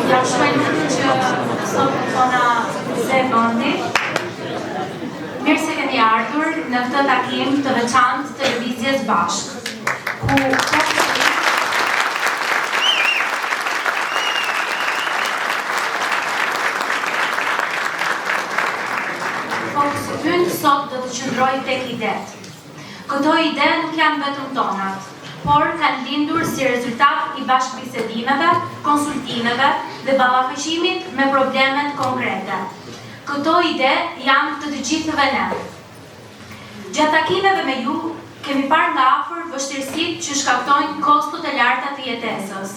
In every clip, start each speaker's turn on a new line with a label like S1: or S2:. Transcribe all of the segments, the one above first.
S1: Jam shumë e lumtur që sot po na zë vendi. Mirë se keni ardhur në këtë takim të veçantë të Lëvizjes Bashkë, ku Fokusi ynë sot do të qëndrojë tek idetë. Këto ide nuk janë vetëm tonat, por kanë lindur si rezultat i bashkëbisedimeve, konsultimeve dhe ballafaqimit me problemet konkrete. Këto ide janë të të gjithëve ne. Gjatë takimeve me ju, kemi parë nga afër vështirësitë që shkaktojnë kostot e larta të jetesës,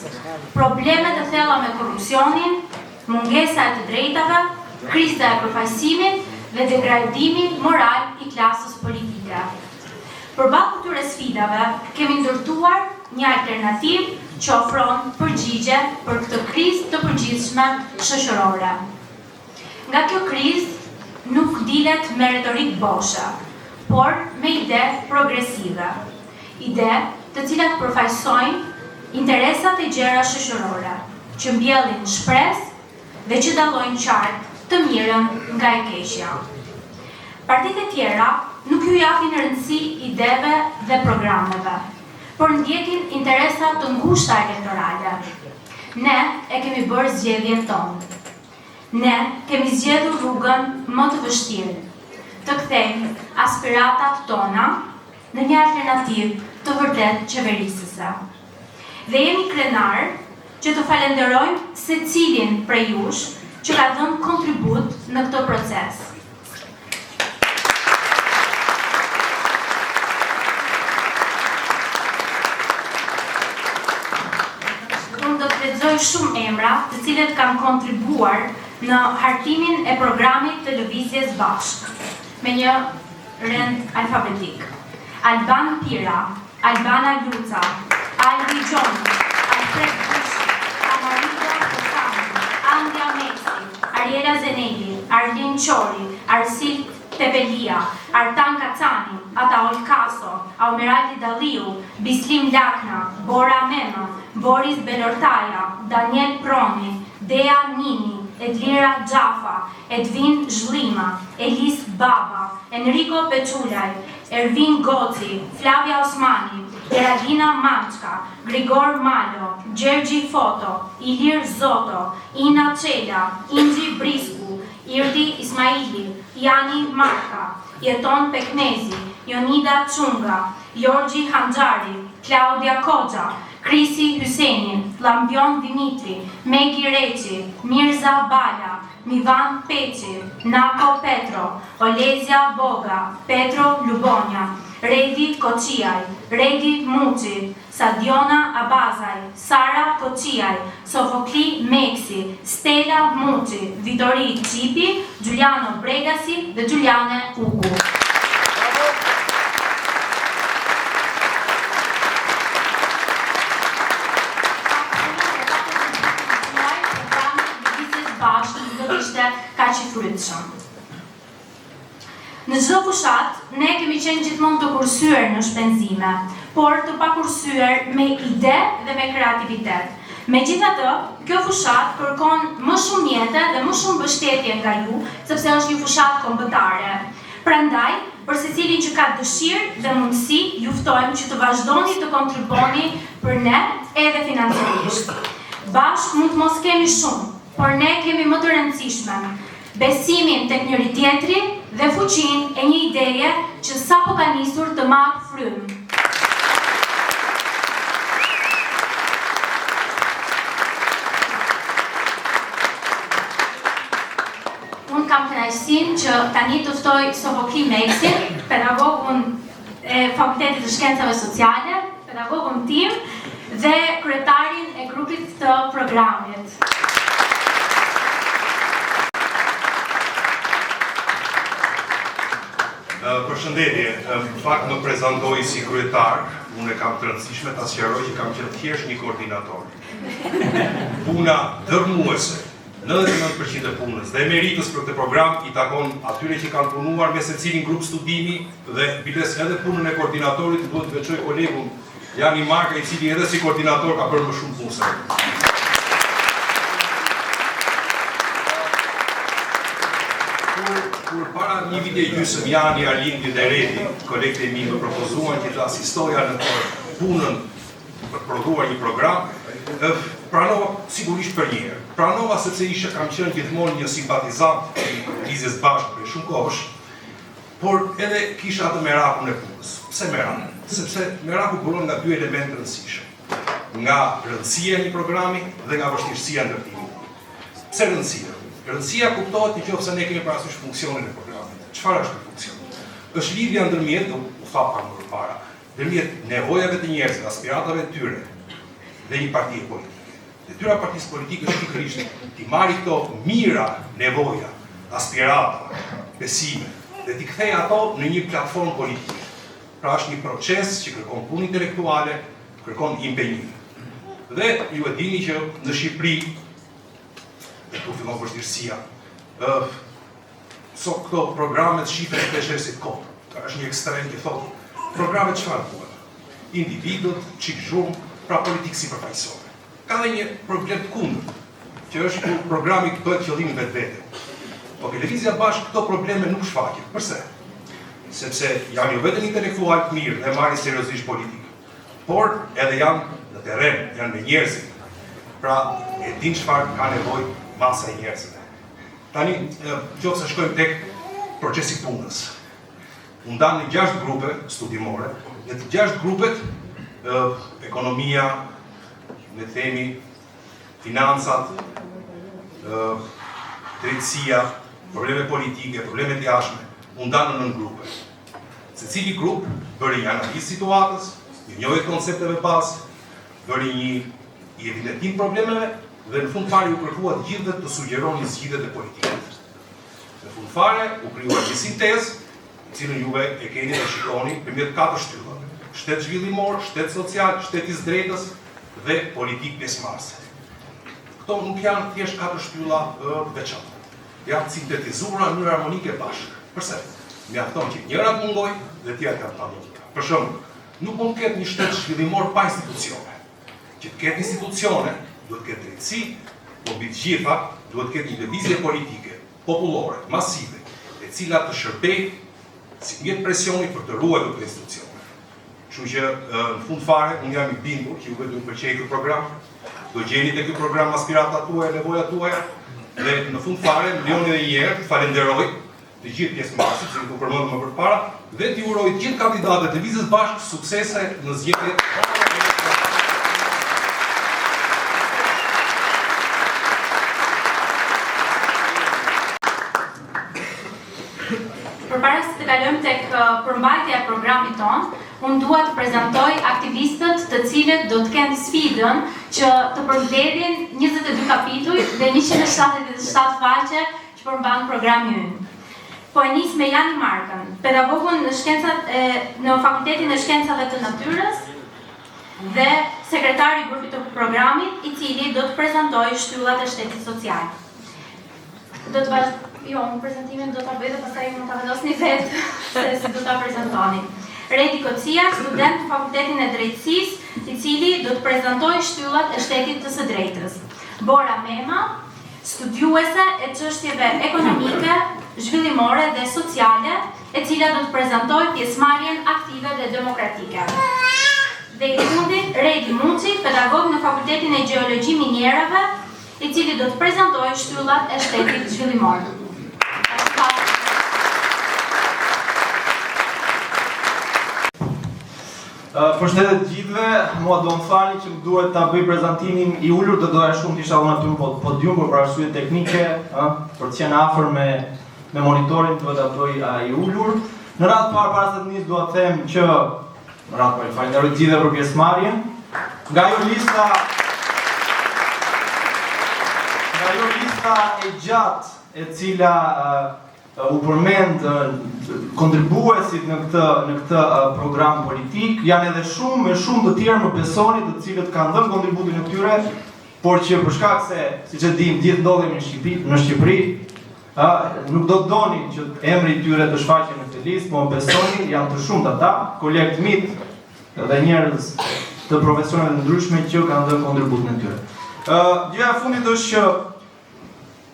S1: problemet e thella me korrupsionin, mungesa e të drejtave, kriza e përfaqësimit dhe degradimi moral i klasës politike. Përballë këtyre sfidave, kemi ndërtuar një alternativë që ofron përgjigje për këtë krizë të përgjithshme shoqërore. Nga kjo krizë nuk dilet me retorikë boshe, por me ide progresive. Ide të cilat përfaqësojnë interesat e gjera shoqërore, që mbjellin shpresë dhe që dallojnë qartë të mirën nga e keqja. Partitë e tjera nuk ju japin rëndësi ideve dhe programeve, por ndjekin interesa të ngushta elektorale. Ne e kemi bërë zgjedhjen tonë. Ne kemi zgjedhur rrugën më të vështirë, të kthejmë aspiratat tona në një alternativë të vërtetë qeverisëse. Dhe jemi krenarë që të falenderojmë secilin prej jush që ka dhënë kontribut në këtë proces. Unë do të lexoj shumë emra, të cilët kanë kontribuar në hartimin e programit të Lëvizjes Bashkë, me një rend alfabetik. Alban Pira, Albana Luca, Albi Gjoni, Alfred Bushi, Amarilda Kosani, Andja Meksi, Ariela Zeneli, Arlin Qori, Arsil Tepelia, Artan Kacani, Ataol Kaso, Aumeraldi Dalliu, Bislim Lakna, Bora Mema, Boris Belortaja, Daniel Proni, Dea Nini, Edlira Xhafa, Edvin Zhllima, Elis Baba, Enriko Peçulaj, Ervin Goci, Flavia Osmani, Eralina Mançka, Grigor Malo, Gjergji Foto, Ilir Zoto, Ina Çela, Inxhi Brisku, Irdi Ismaili, Jani Marka, Jeton Pekmezi, Jonida Çunga, Jorgji Hanxhari, Klaudia Koxha, Krisi Hyseni, Llambion Dhimitri, Megi Reçi, Mirza Bala, Mivan Peçi, Nako Petro, Olezja Boga, Petro Lubonja, Redi Koçiaj, Redi Muçi, Sadiona Abazaj, Sara Koçiaj, Sofokli Meksi, Stela Muçi, Vitori Çipi, Xhuliano Bregasi dhe Xhuliane Uku. Bashkë nuk do të ishte kaq i frytshëm. Në çdo fushatë, ne kemi qenë gjithmonë të kursyer në shpenzime, por të pakursyer me ide dhe me kreativitet. Megjithatë, kjo fushatë kërkon më shumë mjete dhe më shumë mbështetje nga ju, sepse është një fushatë kombëtare. Prandaj, për secilin që ka dëshirë dhe mundësi, ju ftojmë që të vazhdoni të kontribuoni për ne edhe financiarisht. Bashkë mund të mos kemi shumë, por ne kemi më të rëndësishmen, besimin tek njëri-tjetri dhe fuqinë e një ideje që sapo ka nisur të marrë frymë. Unë kam kënaqësinë që tani të ftoj Sofokli Meksin, pedagogun e Fakultetit të Shkencave Sociale, pedagogun tim dhe kryetarin e grupit të programit.
S2: Përshëndetje, në fakt më prezantoi si kryetar, unë e kam të rëndësishme ta sqaroj që kam qenë thjesht një koordinator. Puna dërmuese 99 për qind e punës dhe meritës për këtë program i takon atyre që kanë punuar me secilin grup studimi dhe biles edhe punën e koordinatorit duhet të veçoj kolegun. Jani Marka i cili edhe si koordinator ka bërë më shumë punë se unë. Kur, kur para një viti e gjysmë Jani, Arlindi dhe Redi, kolegët e mi më propozuan që të asistoja në punën për të prodhuar një program, pranova sigurisht përnjëherë. Pranova sepse isha kam qenë gjithmonë një simpatizant i Lëvizjes Bashkë prej shumë kohësh, Por edhe kisha atë merakun e punës. Pse merakun? Sepse meraku buron nga dy elementë të rëndësishëm. Nga rëndësia e një programi dhe nga vështirësia e ndërtimit. Pse rëndësia? Rëndësia kuptohet në qoftë se ne kemi parasysh funksionin e programit. Çfarë është ky funksion? Është lidhja ndërmjet, u tha pak më përpara, ndërmjet nevojave të njerëzve, aspiratave të tyre dhe një partie politike. Detyra e partisë politike është pikërisht t'i marrë këto mijëra nevoja, aspirata, besime dhe t'i kthejë ato në një platformë politike. Pra është një proces që kërkon punë intelektuale, kërkon impenjim. Dhe ju e dini që në Shqipëri, dhe këtu fillon vështirësia, ë sot këto programet shifen shpeshherë si të kotë. Është një ekstrem që thotë, programet çfarë duhen? Individët, çik zhurmë, pra politikë sipërfaqësore. Ka dhe një problem të kundërt, që është kur programi bëhet qëllim në vetvete. Po ke Lëvizja Bashkë këto probleme nuk shfaqen. Përse? Sepse janë jo vetëm intelektualë të mirë dhe marrin seriozisht politikën, por edhe janë në terren, janë me njerëzit. Pra, e din çfarë ka nevojë masa e njerëzve. Tani, qoftë se shkojmë tek procesi i punës. U ndanë në 6 grupe studimore, në të 6 grupet, ekonomia, le të themi, financat, drejtësia, probleme politike, probleme të jashtme, u ndanë në nëngrupe. Secili grup bëri një analizë situatës, një njohje të koncepteve bazë, bëri një evidentim problemeve dhe në fund fare u kërkua të gjithëve të sugjeronin zgjidhjet e politikat. Në fund fare u krijua një sintezë, të cilën juve e keni dhe shikoni përmjet katër shtyllave: shtet zhvillimor, shtet social, shtet i së drejtës dhe politikë pjesëmarrëse. Këto nuk janë thjesht katër shtylla të veçanta. Janë sintetizuara në mënyrë harmonike bashkë. Përse? Mjafton që njëra të mungojë dhe tjerat janë të pamundura. Për shembull, nuk mund të ketë një shtet zhvillimor pa institucione. Që të ketë institucione, duhet të ketë drejtësi, po mbi të gjitha duhet të ketë një lëvizje politike, popullore, masive, e cila të shërbejë si mjet presioni për të ruajtur këto institucione. Kështu që në fund fare unë jam i bindur që juve do ju pëlqejë ky program, do gjeni te ky program aspiratat tuaja, nevojat tuaja dhe në fund fare më lejoni edhe një herë të falenderoj të gjithë pjesëmarrësit, që u përmendën më përpara, dhe t'i uroj të gjithë kandidatët e Lëvizjes Bashkë suksese në zgjedhjet.
S1: Përpara se të kalojmë tek uh, përmbajtja e programit tonë, unë dua të prezantoj aktivistët të cilët do të kenë sfidën që të përmbledhin 22 kapituj dhe 177 faqe që përmban programi ynë. Po e nis me Jani Markën, pedagogun në shkencat e, në Fakultetin e Shkencave të Natyrës dhe sekretari i grupit të programit, i cili do të prezantojë shtyllat e shtetit social. Do të vazh... Jo, unë prezantimin do ta bëj dhe pastaj ju mund ta vendosni vetë se si do ta prezantoni. Redi Kocia, student në Fakultetin e Drejtësisë, i cili do të prezantojë shtyllat e shtetit të së drejtës. Bora Mema, studiuese e çështjeve ekonomike, zhvillimore dhe sociale, e cila do të prezantojë pjesëmarrjen aktive dhe demokratike. Dhe i fundit, Redi Muçi, pedagog në Fakultetin e Gjeologji Minierave, i cili do të prezantojë shtyllat e shtetit zhvillimor.
S3: Përshëndetje të gjithëve, mua do më falni që më duhet ta bëj prezantimin i ulur, do doja shumë të isha unë aty në podium, por për arsye teknike, ë, për të qenë afër me me monitorin duhet ta bëj i ulur. Në radhë të parë para se të nis dua të them që në radhë të parë falenderoj të gjithëve për pjesëmarrjen. Nga ajo lista Nga ajo lista e gjatë e cila u përmend kontribuesit në këtë në këtë program politik, janë edhe shumë e shumë të tjerë më besoni, të cilët kanë dhënë kontributin e tyre, por që për shkak se, siç e dimë, gjithë ndodhemi në Shqipëri, në Shqipëri, ë nuk do të donin që emri i tyre të shfaqej në këtë listë, po më besoni, janë të shumtë ata, kolegë të mi dhe njerëz të profesioneve të ndryshme që kanë dhënë kontributin e tyre. Ë, gjëja e fundit është që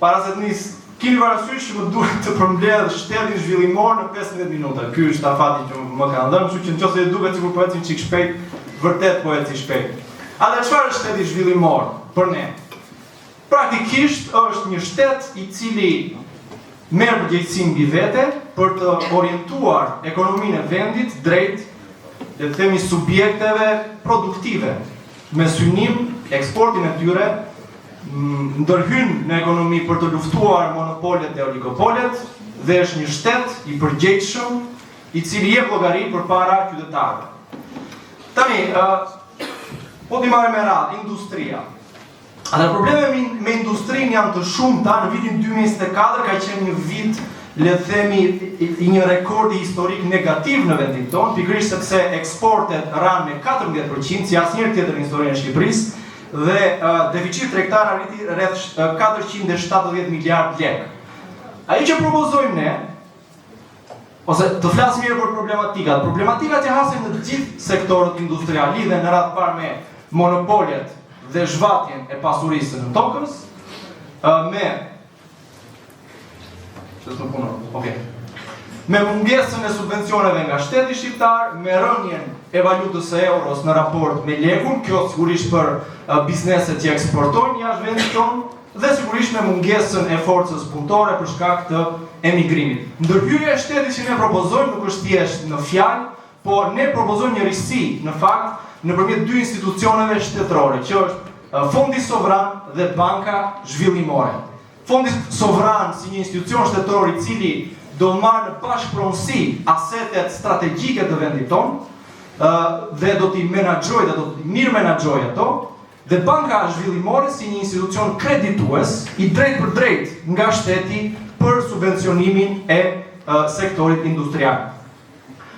S3: para se të nis, kini parasysh që më duhet të përmbledh shtetin zhvillimor në 15 minuta. Ky është afati që më kanë dhënë, kështu që nëse ju duket sikur po eci çik shpejt, vërtet po eci shpejt. Atëherë çfarë është shteti zhvillimor për ne? Praktikisht është një shtet i cili merr përgjegjësinë mbi vete për të orientuar ekonominë e vendit drejt, le të themi, subjekteve produktive, me synim eksportin e tyre, ndërhyn në ekonomi për të luftuar monopolet dhe oligopolet dhe është një shtet i përgjegjshëm i cili jep llogari përpara qytetarëve. Tani, ë po t'i marrim me radhë, industria. Atëherë problemet me industrinë janë të shumta, në vitin 2024 ka qenë një vit, le të themi, i një rekordi historik negativ në vendin tonë, pikërisht sepse eksportet ranë me 14%, si asnjëherë tjetër në historinë e Shqipërisë, dhe uh, deficiti tregtar arriti rreth 470 miliard lekë. Ajo që propozojmë ne, Ose të flasim mirë për problematikat. Problematikat që hasim në të gjithë sektorët industrial lidhen në radhë të parë me monopolet dhe zhvatjen e pasurisë së nëntokës, me Që s'më punon, okej. Me mungesën e subvencioneve nga shteti shqiptar, me rënien e valutës së euros në raport me lekun, kjo sigurisht për bizneset që eksportojnë jashtë vendit tonë, dhe sigurisht me mungesën e forcës punëtore për shkak të emigrimit. Ndërhyrja e shtetit që ne propozojmë nuk është thjesht në fjalë, por ne propozojmë një risi, në fakt, nëpërmjet dy institucioneve shtetërore, që është Fondi Sovran dhe Banka Zhvillimore. Fondi Sovran si një institucion shtetëror i cili do marrë në bashkëpronësi asetet strategjike të vendit tonë, dhe do t'i menaxhojë dhe do t'i mirëmenaxhojë ato, Dhe Banka Zhvillimore si një institucion kreditues i drejtpërdrejtë nga shteti për subvencionimin e sektorit industrial.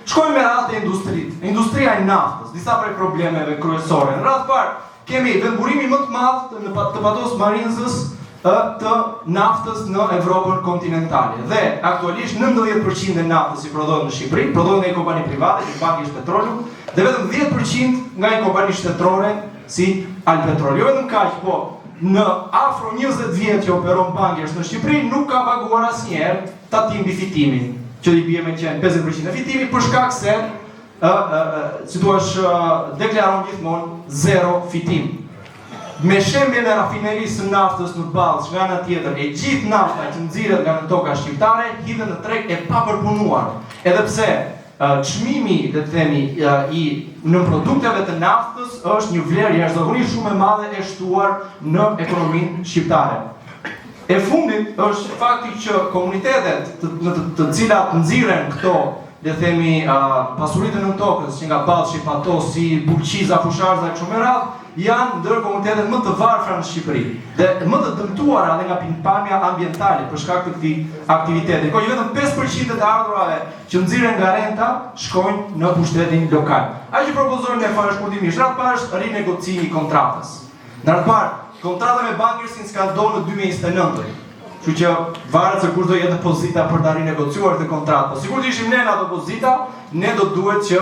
S3: Shkojmë me radhë te industritë. Industria e naftës, disa prej problemeve kryesore. Në radhë të parë, kemi vendburimin më të madh të, në, të Patos Marinzës të naftës në Evropën kontinentale. Dhe aktualisht 90% e naftës që prodhohet në Shqipëri, prodhohet nga një kompani private, që Bankers Petroleum, dhe vetëm 10% nga një kompani shtetërore si Albpetrol. Jo vetëm kaq, po në afro 20 vjet që operon Bankers në Shqipëri, nuk ka paguar asnjëherë tatim mbi fitimin, që i bie me qenë 50% e fitimit për shkak se ë ë si thua deklaron gjithmonë zero fitim. Me shembjen e rafinerisë së naftës në Ballsh, nga ana tjetër, e gjithë nafta që nxirret nga nëntoka shqiptare hidhet në treg e papërpunuar. Edhe pse çmimi, le të themi, i nënprodukteve të naftës është një vlerë jashtëzakonisht shumë e madhe e shtuar në ekonominë shqiptare. E fundit është fakti që komunitetet të, në të, të cilat nxirren këto, le të themi, uh, pasuritë e nëntokës, që nga Ballshi, Patosi, Bulqiza, Fushë Arrëza e kështu me radhë, janë ndër komunitetet më të varfra në Shqipëri dhe më të dëmtuara edhe nga pikëpamja ambientale për shkak të këtij aktiviteti. Ndërkohë që vetëm 5% e të ardhurave që nxirren nga renta shkojnë në pushtetin lokal. Ajo që propozojmë ne fare shkurtimisht, radhë të parë është rinegocimi i kontratës. Në radhë të parë, kontrata me Bankersin skadon në 2029. Kështu që varet se kush do jetë në pozita për ta rinegociuar këtë kontratë. Po sikur të ishim ne në ato pozita, ne do duhet që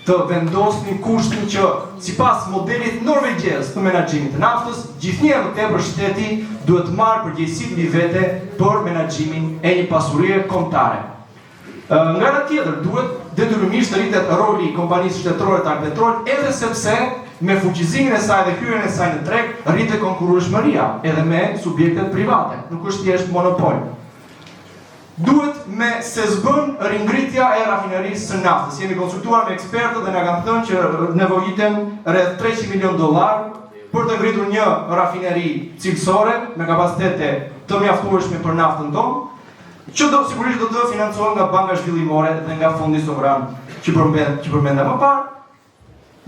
S3: të vendosnim kushtin që sipas modelit norvegjez të menaxhimit të naftës, gjithnjë e më tepër shteti duhet të marrë përgjegjësitë mbi vete për menaxhimin e një pasurie kombëtare. Nga ana tjetër, duhet detyrimisht të rritet roli i kompanisë shtetërore të Albpetrol, edhe sepse me fuqizimin e saj dhe hyrjen e saj në treg rritet konkurrueshmëria edhe me subjektet private, nuk është thjesht monopol. Duhet me se s'bën ringritja e rafinerisë së naftës. Jemi konsultuar me ekspertët dhe na kanë thënë që nevojiten rreth 300 milion dollar për të ngritur një rafineri cilësore me kapacitete të mjaftueshme për naftën tonë, që do sigurisht do të financohet nga Banka Zhvillimore dhe nga Fondi Sovran që përmend që përmenda më parë.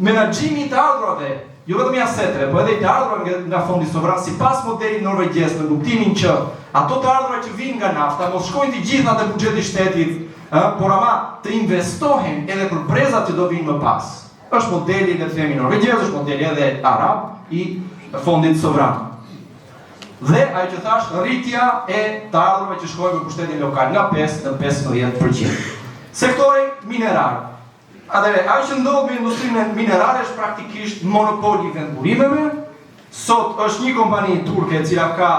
S3: Menaxhimi i të ardhurave, jo vetëm i aseteve, po edhe i të ardhurave nga Fondi Sovran sipas modelit norvegjez në kuptimin që ato të ardhura që vijnë nga nafta mos shkojnë të gjitha te buxheti i shtetit, ë, por ama të investohen edhe për brezat që do vijnë më pas. Është modeli, le të themi, norvegjez, është modeli edhe arab i Fondit Sovran. Dhe ajo që thashë, rritja e të ardhurave që shkojnë për pushtetin lokal nga 5 në 15%. Sektori minerar. Atëherë, ajo që ndodh me industrinë minerale është praktikisht monopoli i vendburimeve. Sot është një kompani turke e cila ka,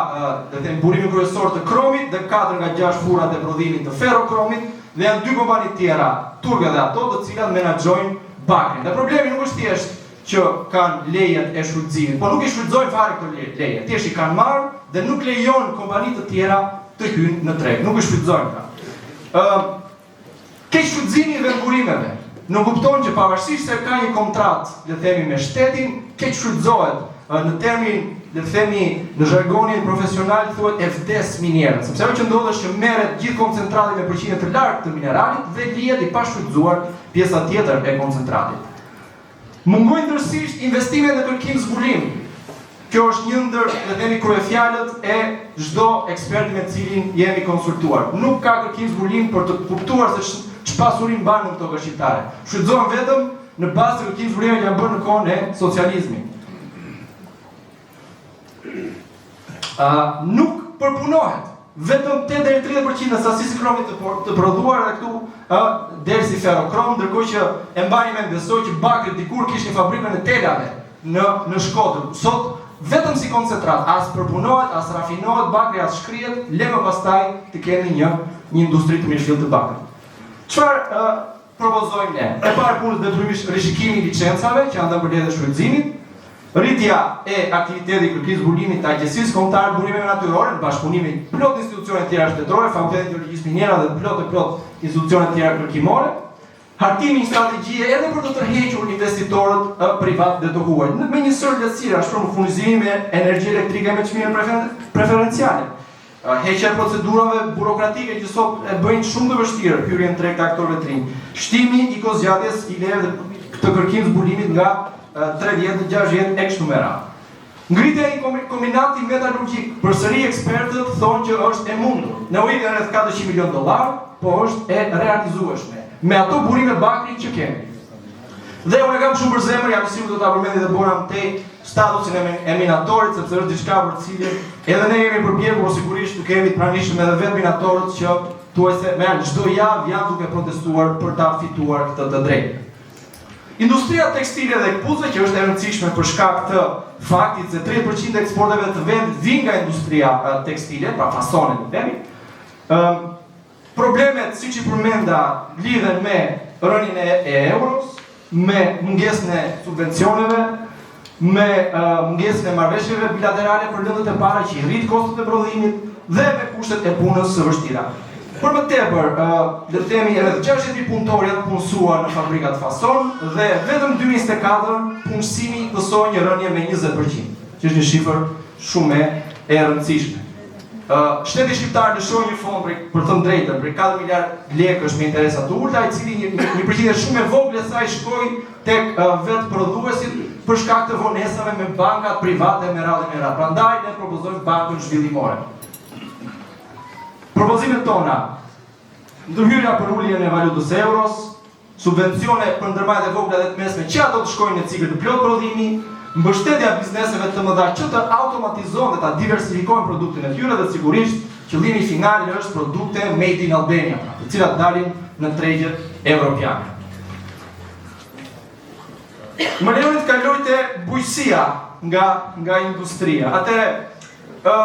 S3: le të themi, burimin kryesor të kromit dhe 4 nga 6 furrat e prodhimit të ferrokromit dhe janë dy kompani të tjera turke dhe ato të cilat menaxhojnë bakrin. Dhe problemi nuk është thjesht që kanë lejet e shfrytëzimit, po nuk i shfrytëzojnë fare këto leje, thjesht i kanë marrë dhe nuk lejojnë kompani të tjera të hyjnë në treg, nuk i shfrytëzojnë pra. Ë Keqshfrytëzimi i vendburimeve nënkupton që pavarësisht se ka një kontratë, le të themi, me shtetin, keqshfrytëzohet në termin, le të themi, në zhargonin profesional thuhet e vdes minierën, sepse ajo që ndodh është që merret gjithë koncentrati me përqindje të lartë të mineralit dhe lihet i pashfrytëzuar pjesa tjetër e koncentratit. Mungojnë tërësisht investimet në kërkim zbulim. Kjo është një ndër, le të themi, kryefjalët e çdo eksperti me të cilin jemi konsultuar. Nuk ka kërkim zbulim për të kuptuar se ç'pasuri mban nëntoka shqiptare. Shfrytëzohen vetëm në bazë të kërkim zbulimeve që janë bërë në kohën e socializmit. Uh, nuk përpunohet vetëm 8 deri 30% e sasisë së kromit të, të prodhuar dhe këtu ë uh, del si ferrokrom, ndërkohë që e mbani mend besoj që Bakri dikur kishte fabrikën e telave në në Shkodër. Sot vetëm si koncentrat, as përpunohet, as rafinohet bakri, as shkrihet, le më pastaj të kemi një një industri të mirëfilltë të bakrit. Çfarë uh, propozojmë ne? E para e punës detyrimisht rishikimi i licencave që janë dhënë për lejet e shfrytëzimit, rritja e aktivitetit kërkim zbulimit të Agjencisë Kombëtare të Burimeve Natyrore në bashkëpunim me plot institucione të tjera shtetërore, Fakultetin e Gjeologjisë Miniera dhe plot e plot institucione të tjera kërkimore, hartimi i një strategjie edhe për të tërhequr investitorët privat dhe të huaj, me një sërë lehtësirash për furnizimi me energji elektrike me çmime preferenciale. Heqja e procedurave burokratike që sot e bëjnë shumë të vështirë hyrjen në treg të aktorëve të rinj. Shtimi i kohëzgjatjes i lejeve të kërkim zbulimit nga 3 vjet në 6 vjet e kështu me radhë. Ngritja e një kombinati metalurgjik, përsëri ekspertët thonë që është e mundur. Nevojiten rreth 400 milion dollar, po është e realizueshme me ato burime bakri që kemi. Dhe unë e kam shumë për zemër, jam i sigurt do ta përmendi dhe Bora më tej, statusin e, e minatorit, sepse është diçka për të cilën edhe ne jemi përpjekur, por sigurisht nuk kemi të pranishëm edhe vetë minatorët që thuajse me çdo javë janë duke protestuar për ta fituar këtë të drejtë. Industria tekstile dhe këpucëve që është e rëndësishme për shkak të faktit se 30% e eksporteve të vendit vijnë nga industria tekstile, pra fasonet e vendit, ëm Problemet, siç i përmenda, lidhen me rënien e euros, me mungesën e subvencioneve, me mungesën e marrëveshjeve bilaterale për lëndët e para që i rrit kostot e prodhimit dhe me kushtet e punës së vështira. Për më tepër, le të themi rreth 60.000 punëtorë janë punësuar në fabrikat fason dhe vetëm 2024 punësimi pësoi një rënie me 20%, që është një shifër shumë e rëndësishme. Shteti shqiptar lëshoi një fond prej, për të thënë drejtën, prej 4 miliard lekësh me interesa të ulëta, i cili një, një përqindje shumë e vogël e saj shkoi tek uh, vetë prodhuesit për shkak të vonesave me bankat private me radhë me radhë. Prandaj ne propozojmë bankën zhvillimore. Propozimet tona, ndërhyrja për uljen e valutës euros, subvencione për ndërmarrjet e vogla dhe të mesme që ato të shkojnë në cikël të plotë prodhimi, mbështetja e bizneseve të mëdha që të automatizohen dhe ta diversifikojnë produktin e tyre dhe sigurisht qëllimi final është produkte made in Albania, pra, të cilat dalin në tregjet evropiane. Më lejoni të kaloj te bujqësia nga nga industria. Atëherë, ë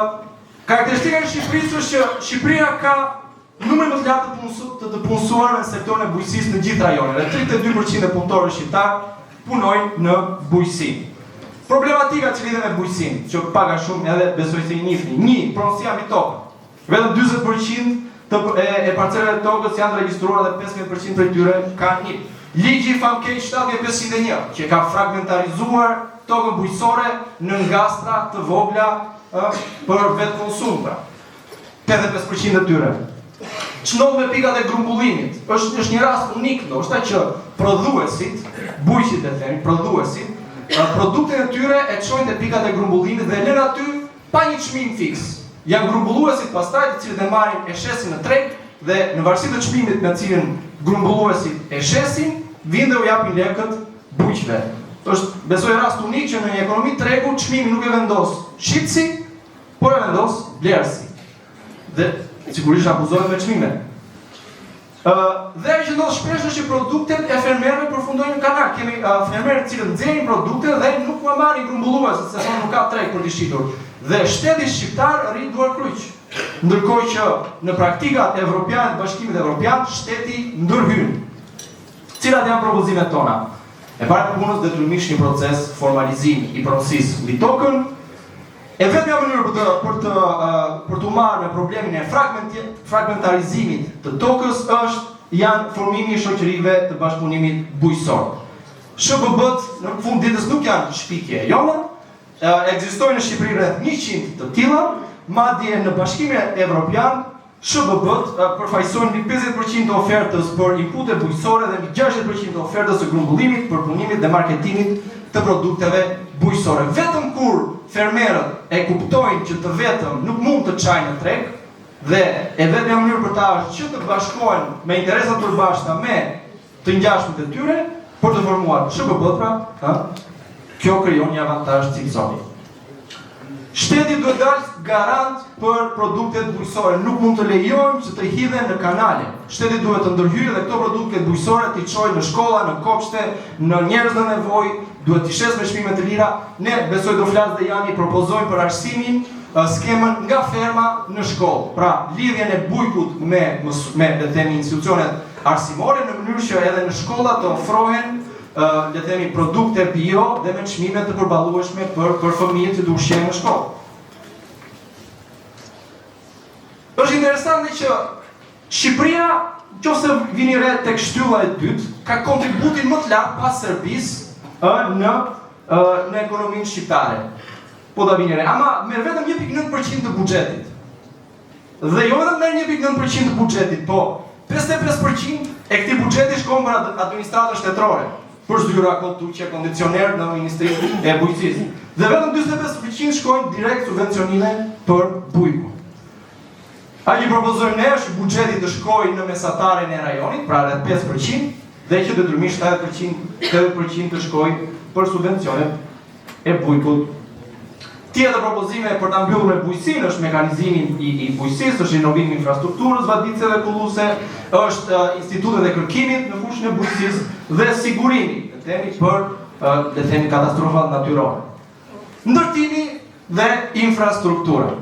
S3: karakteristika e Shqipërisë është që Shqipëria ka Numrin më të lartë të punësu, të të punësuarve në sektorin e bujqësisë në gjithë rajonin, dhe 32% e punëtorëve shqiptarë punojnë në bujqësi. Problematikat që lidhen me bujqësinë, që pak a shumë edhe besoj se i njihni. Një, pronësia mbi tokën. Vetëm 40% të e, e parcelave të tokës janë të regjistruara dhe 15% prej tyre kanë NIPT. Ligji famkeq 7501, që ka fragmentarizuar tokën bujqësore në ngastra të vogla ë, për vetë konsum pra. 85% e tyre. Ç'ndodh me pikat e grumbullimit? Është është një rast unik ndoshta që prodhuesit, bujqit e themi, prodhuesit, produktin e tyre e çojnë te pikat e grumbullimit dhe e lënë aty pa një çmim fiks. Janë grumbulluesit pastaj të cilët e marrin e shesin në treg dhe në varësi të çmimit me të cilin grumbulluesit e shesin, vijnë dhe u japin lekët bujqve. Është besoj rast unik që në një ekonomi tregu çmimin nuk e vendos shitësi, por e vendos blerësi. Dhe sigurisht abuzohet me çmime. Ë dhe ajo që ndodh shpesh është që produktet e fermerëve përfundojnë në kanal. Kemi uh, fermerë të cilët nxjerrin produkte dhe nuk ua marrin grumbulluesit, se thonë nuk ka treg për t'i shitur. Dhe shteti shqiptar rri duarkryq. Ndërkohë që në praktikat evropiane të Bashkimit Evropian shteti ndërhyn. Cilat janë propozimet tona? E para e punës detyrimisht një proces formalizimi i pronësisë mbi tokën, E vetmja mënyrë për të për të për t'u marrë me problemin e fragmentarizimit të tokës është janë formimi i shoqërive të bashkëpunimit bujqësor. SHBB-t në fund ditës nuk janë shpikje e jona, ekzistojnë në Shqipëri rreth 100 të tilla, madje në Bashkimin Evropian SHBB-të përfaqësojnë mbi 50 për qind të ofertës për inpute bujqësore dhe mbi 60 për qind të ofertës së grumbullimit, përpunimit dhe marketimit të produkteve bujqësore. Vetëm kur fermerët e kuptojnë që të vetëm nuk mund të çajnë në treg dhe e vetmja mënyrë për ta është që të bashkohen me interesa të përbashkëta me të ngjashmit e tyre për të formuar SHBB pra, ë, kjo krijon një avantazh cilësor. Shteti duhet dalë garant për produktet bujqësore, nuk mund të lejojmë që të hidhen në kanale. Shteti duhet të ndërhyjë dhe këto produkte bujqësore t'i çojë në shkolla, në kopshte, në njerëz në nevojë, duhet t'i shesë me çmime të lira. Ne besoj do flasë dhe Jani propozojmë për arsimin skemën nga ferma në shkollë. Pra, lidhjen e bujkut me me le të themi institucionet arsimore në mënyrë që edhe në shkolla të ofrohen le të themi produkte bio dhe me çmime të përballueshme për për fëmijët që të ushqehen në shkollë. Është interesante që Shqipëria, nëse vini re tek shtylla e dytë, ka kontributin më të lartë pas Serbisë ë në ë në ekonominë shqiptare. Po ta vini re, ama merr vetëm 1.9% të buxhetit. Dhe jo vetëm merr 1.9% të buxhetit, po 55% e këtij buxheti shkon për administratën shtetërore, për zyra, kolltuqe, kondicioner në Ministrinë e Bujqësisë. Dhe vetëm 45% shkojnë direkt subvencionime për bujkun. Ajo që propozojmë ne është buxheti të shkojë në mesataren e rajonit, pra rreth 5%, dhe që detyrimisht 70%, 80% të shkojë për subvencionet e bujkut. Tjetër propozime për ta mbyllur me bujqësinë është mekanizimi i, i bujqësisë, është rinovimi i infrastrukturës vaditëse dhe kulluese, është uh, institutet e kërkimit në fushën e bujqësisë dhe sigurimi, le të themi për uh, le të themi katastrofat natyrore. Ndërtimi dhe infrastruktura.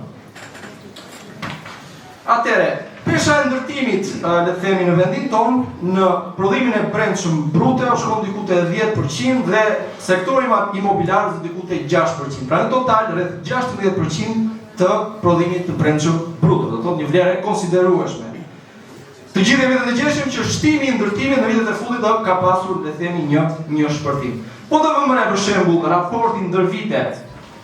S3: Atëherë, pesha e ndërtimit, le të themi në vendin tonë, në prodhimin e brendshëm bruto shkon diku te 10% dhe sektori imobiliar është diku te 6%. Pra në total rreth 16% të prodhimit të brendshëm bruto, do të thotë një vlerë e konsiderueshme. Të gjithë jemi të ndërgjegjshëm që shtimi i ndërtimit në vitet e fundit do ka pasur, le të themi, një një shpërthim. Po të vëmë re për shembull raportin ndër vite,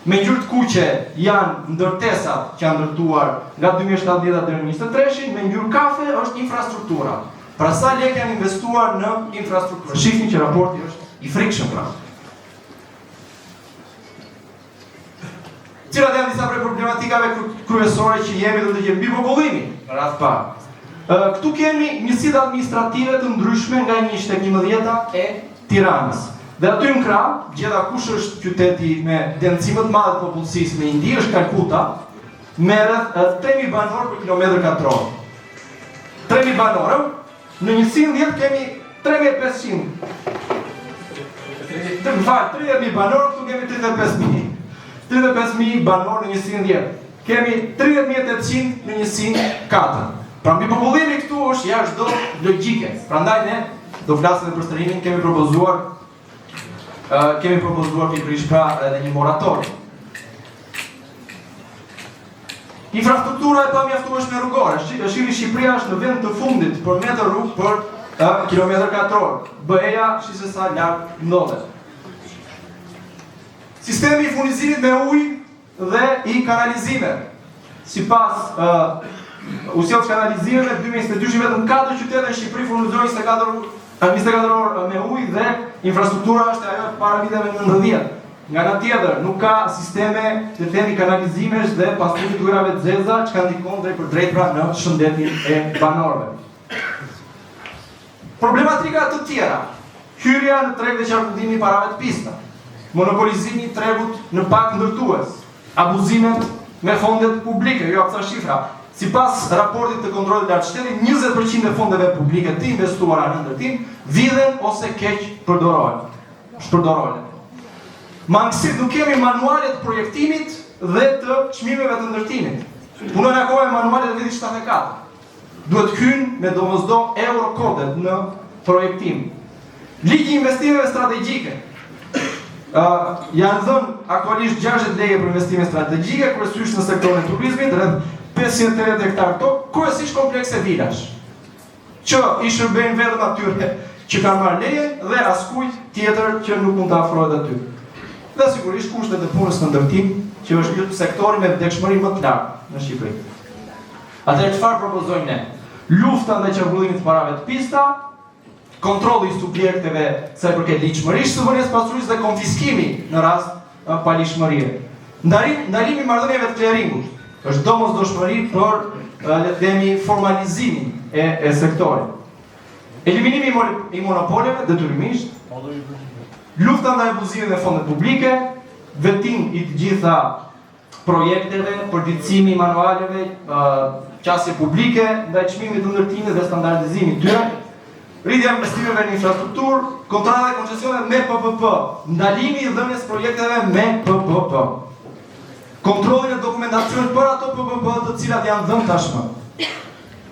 S3: me ngjyrë të kuqe janë ndërtesat që janë ndërtuar nga 2017 deri në 23-shin, me ngjyrë kafe është infrastruktura. Pra sa lekë janë investuar në infrastrukturë. Shihni që raporti është i frikshëm pra. Cilat janë disa prej problematikave kryesore që jemi dhe të gjejmë? Mbipopullimi, në radhë të parë. Këtu kemi njësitë administrative të ndryshme nga 1 tek 11-ta e Tiranës. Dhe aty në krah, gjeta kush është qyteti me dendësi më të madhe të popullsisë në Indi, është Kalkuta, me rreth 3000 banorë për kilometër katror. 3000 banorë, Në njësinë 10 kemi 3500. Të më fal, 30.000 banorë, këtu kemi 35.000. 35.000 banorë në njësinë 10. Kemi 30.800 në njësinë 4. Pra mbipopullimi këtu është jashtë çdo logjike. Prandaj ne do flasim edhe për strehimin, kemi propozuar kemi propozuar pikërisht pra edhe një moratorium. Infrastruktura e pamjaftueshme rrugore. Shihni Shqipëria është në vend të fundit për metër rrugë për uh, kilometër katror. BE-ja shi se sa lart ndodhet. Sistemi i furnizimit me ujë dhe i kanalizimeve. Sipas uh, Ujësjellës Kanalizimeve 2022 vetëm 4 qytete në Shqipëri furnizojnë 24 24 orë me ujë dhe infrastruktura është ajo e para viteve 90. Nga ana tjetër, nuk ka sisteme, le të themi, kanalizimesh dhe pastrimit të ujërave të zeza, çka ndikon drejtpërdrejt pra në shëndetin e banorëve. Problematika të tjera, hyrja në treg dhe qarkullimi i parave të pista, monopolizimi i tregut në pak ndërtues, abuzimet me fondet publike, ju jap ca shifra. Sipas raportit të Kontrollit të Lartë të Shtetit, 20% e fondeve publike të investuara në ndërtim vidhen ose keqpërdorohen. Shpërdorohen. Mangësitë nuk kemi manuale të projektimit dhe të çmimeve të ndërtimit. Punojnë akoma me manualet e vitit 74. Duhet të hyjnë me domosdo eurokodet në projektim. Ligji i investimeve strategjike. Ë uh, janë dhënë aktualisht 60 leje për investime strategjike, kryesisht në sektorin e turizmit, rreth 580 hektar tokë, kryesisht komplekse vilash, që i shërbejnë vetëm atyre që kanë marrë leje dhe askujt tjetër që nuk mund të afrohet aty. Dhe sigurisht kushtet e punës në ndërtim, që është sektori me vdekshmëri më të lartë në Shqipëri. Atëherë çfarë propozojmë ne? Lufta ndaj qarkullimit të parave të pista, kontrolli i subjekteve sa i përket ligjshmërisë së vënies së pasurisë dhe konfiskimi në rast paligjshmërie. Ndalim, ndalimi i marrëdhënieve të kleringut është domosdoshmëri për le të themi formalizimin e, e sektorit. Eliminimi i monopoleve detyrimisht, lufta ndaj abuzimit me fondet publike, vetting i të gjitha projekteve, përditësimi i manualeve, qasje publike ndaj çmimit të ndërtimit dhe standardizimi i tyre, rritja e investimeve në infrastrukturë, kontrata dhe koncesione me PPP, ndalimi i dhënies së projekteve me PPP. Kontrollin e dokumentacionit për ato PPP të cilat janë dhënë tashmë.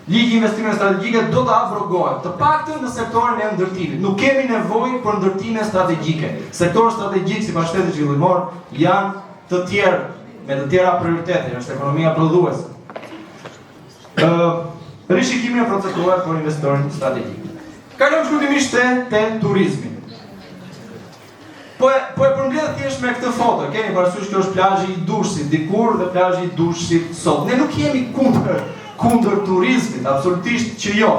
S3: Ligji i investimeve strategjike do të abrogohet, të paktën në sektorin e ndërtimit. Nuk kemi nevojë për ndërtime strategjike. Sektorët strategjikë sipas shtetit zhvillimor janë të tjerë me të tjera prioritete, është ekonomia prodhuese. Ë rishikimin e procedurave për investitorin strategjik. Kalojmë shkurtimisht te, te turizmi. Po e, po e përmbledh thjesht me këtë foto. Keni parasysh kjo është plazhi i Durrësit dikur dhe plazhi i Durrësit sot. Ne nuk jemi kundër kundër turizmit, absolutisht që jo.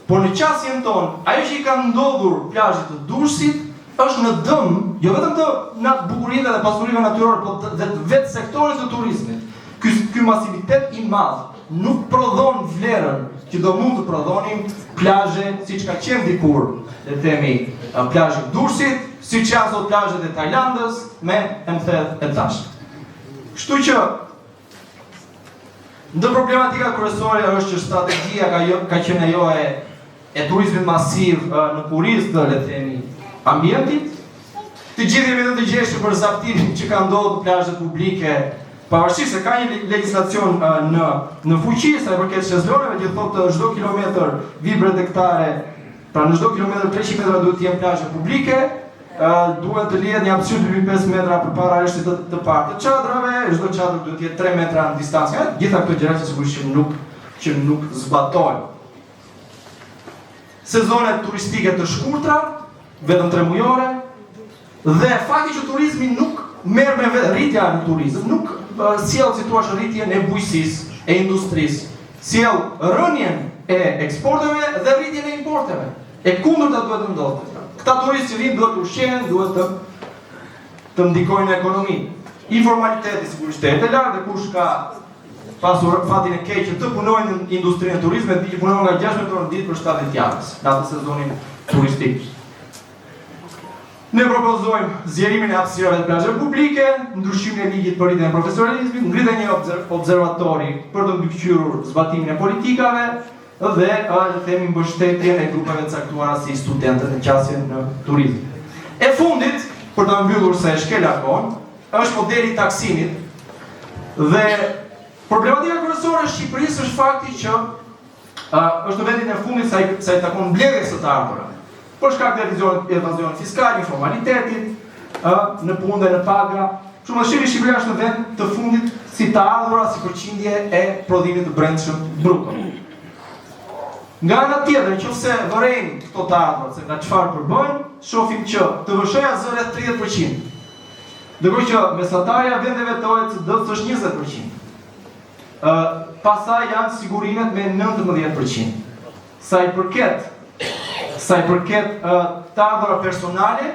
S3: Por në qasjen tonë, ajo që i ka ndodhur plazhit të Durrësit është në dëm, jo vetëm të nat bukurive dhe pasurive natyrore, por dhe të vetë sektorit të turizmit. Ky ky masivitet i madh nuk prodhon vlerën që do mund të prodhonin plazhe siç ka qenë dikur, le të themi, plazhi i Durrësit, siç janë sot plazhet e Tajlandës me e e tash. Kështu që ndër problematika kryesore është që strategjia ka jo, ka qenë ajo e e turizmit masiv në kurriz të le të themi ambientit. Të gjithë jemi të ndërgjegjshëm për zaptimin që ka ndodhur në plazhet publike, pavarësisht se ka një legjislacion në në fuqi sa i përket shezloneve që thotë çdo kilometër vijë bregdetare, pra në çdo kilometër 300 metra duhet të jenë plazhe publike, duhet të lihet një hapësirë 2.5 metra përpara rreshtit të, të parë të çadrave, çdo çadër duhet të jetë 3 metra në distancë. Gjitha këto gjëra që sigurisht që nuk që nuk zbatohen. Sezone turistike të shkurtra, vetëm 3 mujore, dhe fakti që turizmi nuk merr me vete rritja në turizëm, nuk sjell si thua rritjen e bujqësisë, e industrisë, sjell rënien e eksporteve dhe rritjen e importeve. E kundërta duhet të ndodhte. Këta turistë që vinë duhet të ushqehen, duhet të të ndikojnë në ekonomi. Informaliteti sigurisht e lartë dhe kush ka pasur fatin e keq që të punojë në industrinë e turizmit, di që punon nga 16 orë në ditë për 7 ditë javës, në atë sezonin turistik. Ne propozojmë zgjerimin e hapësirave të plazheve publike, ndryshimin e ligjit për rritjen e profesionalizmit, ngritjen e një observatori për të mbikëqyrur zbatimin e politikave dhe le të themi mbështetjen e grupeve të caktuara si studentët në qasjen në turizëm. E fundit, për ta mbyllur se e shkela kohën, është modeli i taksimit dhe problematika kryesore e Shqipërisë është fakti që uh, është në vendin e fundit sa i, sa i takon mbledhjes së të ardhurave. Për shkak të evazionit, evazionit fiskal, informalitetit, ë në punë dhe në paga. Shumë më shihni Shqipëria është në vend të fundit si të ardhura si përqindje e prodhimit të brendshëm bruto. Nga ana tjetër, nëse vërejmë këto të ardhurat se nga çfarë përbëjnë, shohim që TVSH-ja zë rreth 30%. Ndërkohë që mesatarja e vendeve të OECD-s është 20%. Ë, pastaj janë sigurimet me 19%. Sa i përket sa i përket ë të ardhura personale,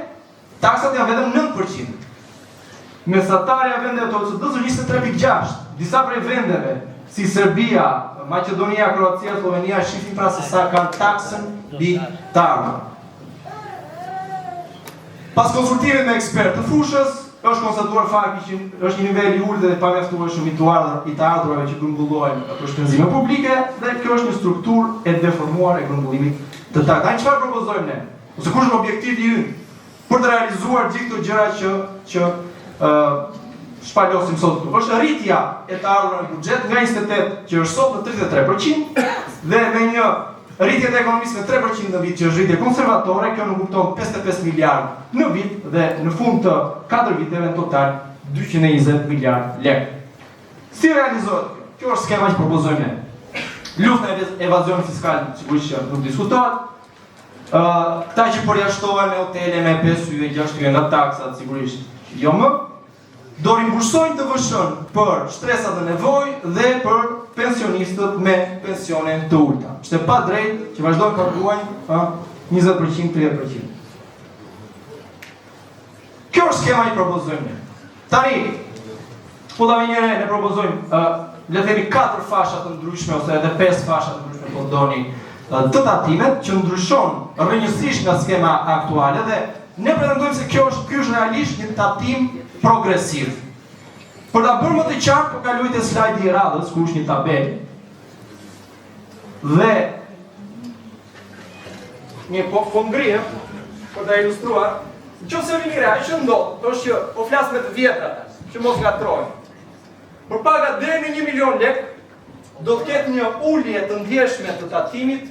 S3: taksat janë vetëm 9%. Mesatarja e vendeve të OECD-s është 23.6. Disa prej vendeve si Serbia, Maqedonia, Kroacia, Slovenia shifin pra se sa kanë taksën mbi të ardhurat. Pas konsultimit me ekspertë të fushës, Është konstatuar fakti që është një nivel i ulët dhe i pamjaftueshëm i të ardhur i të ardhurave që grumbullohen për shpenzime publike dhe kjo është një strukturë e deformuar e grumbullimit të taksave. Tani çfarë propozojmë ne? Ose kush është objektivi ynë për të realizuar gjithë këto gjëra që që ë shpalosim sot këtu? Është rritja e të ardhurave në buxhet nga 28 që është sot në 33% dhe me një Rritje të ekonomisë me 3% në vit që është rritje konservatore, kjo nënkupton 55 miliardë në vit dhe në fund të 4 viteve në total 220 miliardë lekë. Si realizohet kjo? Kjo është skema që propozojmë ne. Lufta e evazionit fiskal sigurisht që nuk diskutohet. Ë, këta që përjashtohen me hotele me 5 yje, 6 yje nga taksat sigurisht jo më. Do rimbursojnë TVSH-në për shtresat në nevojë dhe për pensionistët me pensione të ulëta. Është e padrejtë që vazhdojnë të paguajnë ë 20%, 30%. Kjo është skema që propozojmë ne. Tani, po ta vini re, ne propozojmë, ë, le të themi katër fasha të ndryshme ose edhe pesë fasha të ndryshme po doni të tatimit që ndryshon rrënjësisht nga skema aktuale dhe Ne pretendojmë se kjo është ky është realisht një tatim progresiv. Për ta bërë më të qartë, po kaloj te slajdi i radhës, ku është një tabelë. Dhe një po po ngrihem për ta ilustruar. Në qoftë se vini re, ajo që ndodh është që po flas me të vjetra tash, që mos ngatrohem. Për pagat deri në 1 milion lek do të ketë një ulje të ndjeshme të tatimit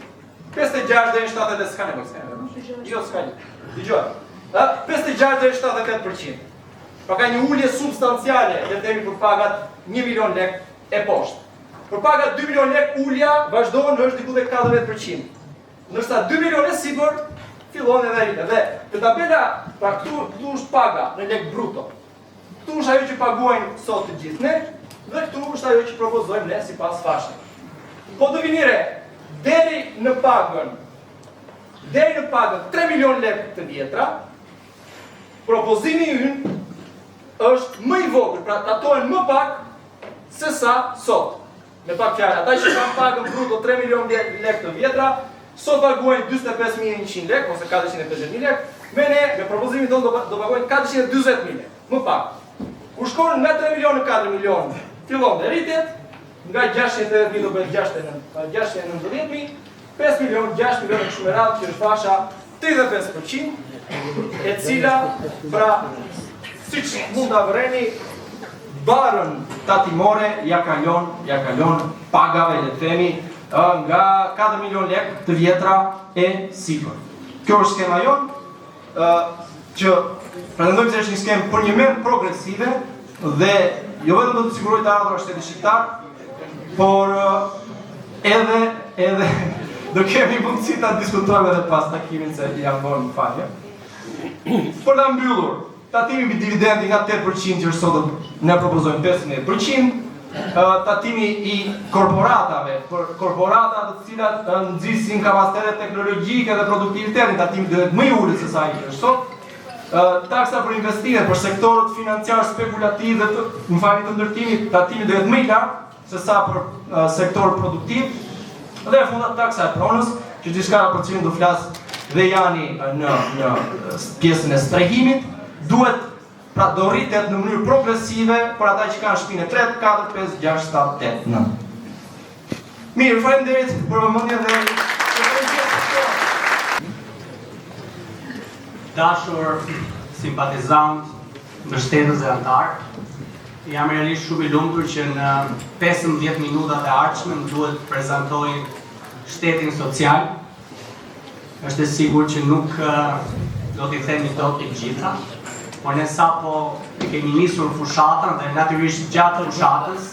S3: 56 deri në 78 s'ka nevojë, s'ka nevojë. Jo, s'ka një. Dëgjoj. Ë, 56 deri në 78%. Pra ka një ulje substanciale, le të themi për pagat 1 milion lek e poshtë. Për pagat 2 milion lek ulja vazhdon është diku tek 40%. Ndërsa 2 milion e sipër fillon edhe rritet. Dhe te tabela, pra këtu këtu është paga në lek bruto. Këtu është ajo që paguajmë sot të gjithë ne dhe këtu është ajo që propozojmë ne sipas fashave. Po të vini re, deri në pagën, deri në pagën 3 milion lekë të vjetra, propozimi ynë është më i vogël, pra tatohen më pak se sa sot. Me pak fjalë, ata që kanë pagën bruto 3 milion lekë të vjetra, sot paguajnë 45100 lekë ose 450000 lekë, me ne me propozimin tonë do, do paguajnë 420000 lekë, më pak. Kur shkon nga 3 milion në 4 milion, fillon dhe rritet, nga 680.000 do bëhet 690.000, 5 milion, 6 milion e kështu me radhë që është fasha 35%, e cila pra siç mund ta vëreni barrën tatimore ja kalon, ja kalon pagave le të themi nga 4 milion lek të vjetra e sipër. Kjo është skema jonë, që pretendojmë se është një skemë përnjëmend progresive dhe jo vetëm do të sigurojë të ardhura shtetit shqiptar, por edhe edhe do kemi mundësi ta diskutojmë edhe pas takimit se jam vonë më falje. Për ta mbyllur, tatimi mbi dividendin nga 8% që është sot ne propozojmë 15%, tatimi i korporatave, për korporatat të cilat nxisin kapacitetet teknologjike dhe produktivitetin, tatimi do të jetë më i ulët se sa ai që është sot. Taksa për investime për sektorët financiar spekulativ dhe të, më falni, të ndërtimit, tatimi do jetë më i lartë se sa për sektorët produktiv. Dhe e fundit taksa e pronës, që është diçka për të cilën do flas dhe Jani në në pjesën e strehimit, duhet Pra do rritet në mënyrë progresive për ata që kanë shtëpinë e 3, 4, 5, 6, 7, 8, 9. Mirë, faleminderit për vëmendjen dhe
S4: Dashur simpatizantë, mbështetës dhe anëtarë, jam realisht shumë i lumtur që në 15 minutat e ardhshme më duhet të prezantoj shtetin social, Është e sigurt që nuk do t'i themi dot të gjitha, por ne sapo kemi nisur fushatën dhe natyrisht gjatë fushatës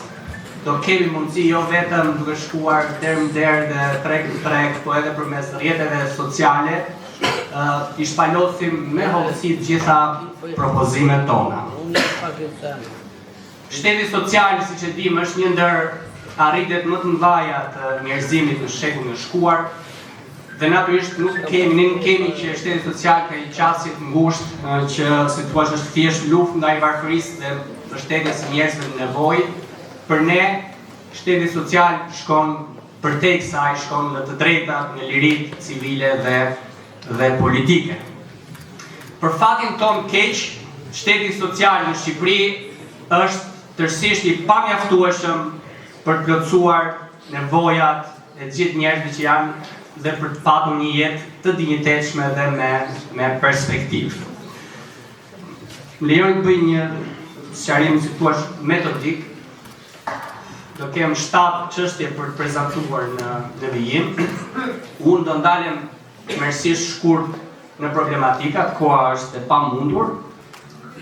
S4: do kemi mundësi jo vetëm duke shkuar derë më derë dhe treg më treg, po edhe përmes rrjeteve sociale, t'i shpalosim me hollësi të gjitha propozimet tona. Shteti social, siç e dimë, është një ndër arritjet më të mëdha të njerëzimit në shekullin e shkuar dhe natyrisht nuk kemi, ne nuk kemi që shteti social ka një qasje të ngushtë që si thua është thjesht luftë ndaj varfërisë dhe mbështetjes së njerëzve në nevojë. Për ne shteti social shkon përtej kësaj, shkon në të drejtat, në liritë civile dhe dhe politike. Për fatin tonë keq, Shteti social në Shqipëri është tërësisht i pamjaftueshëm për të plotësuar nevojat e të gjithë njerëzve që janë dhe për të patur një jetë të dinjitetshme dhe me me perspektivë. Më lejoni të bëj një sqarim si thua metodik. Do kem 7 çështje për të prezantuar në në vijim. Unë do ndalem tmerrësisht shkurt në problematikat, koha është e pamundur.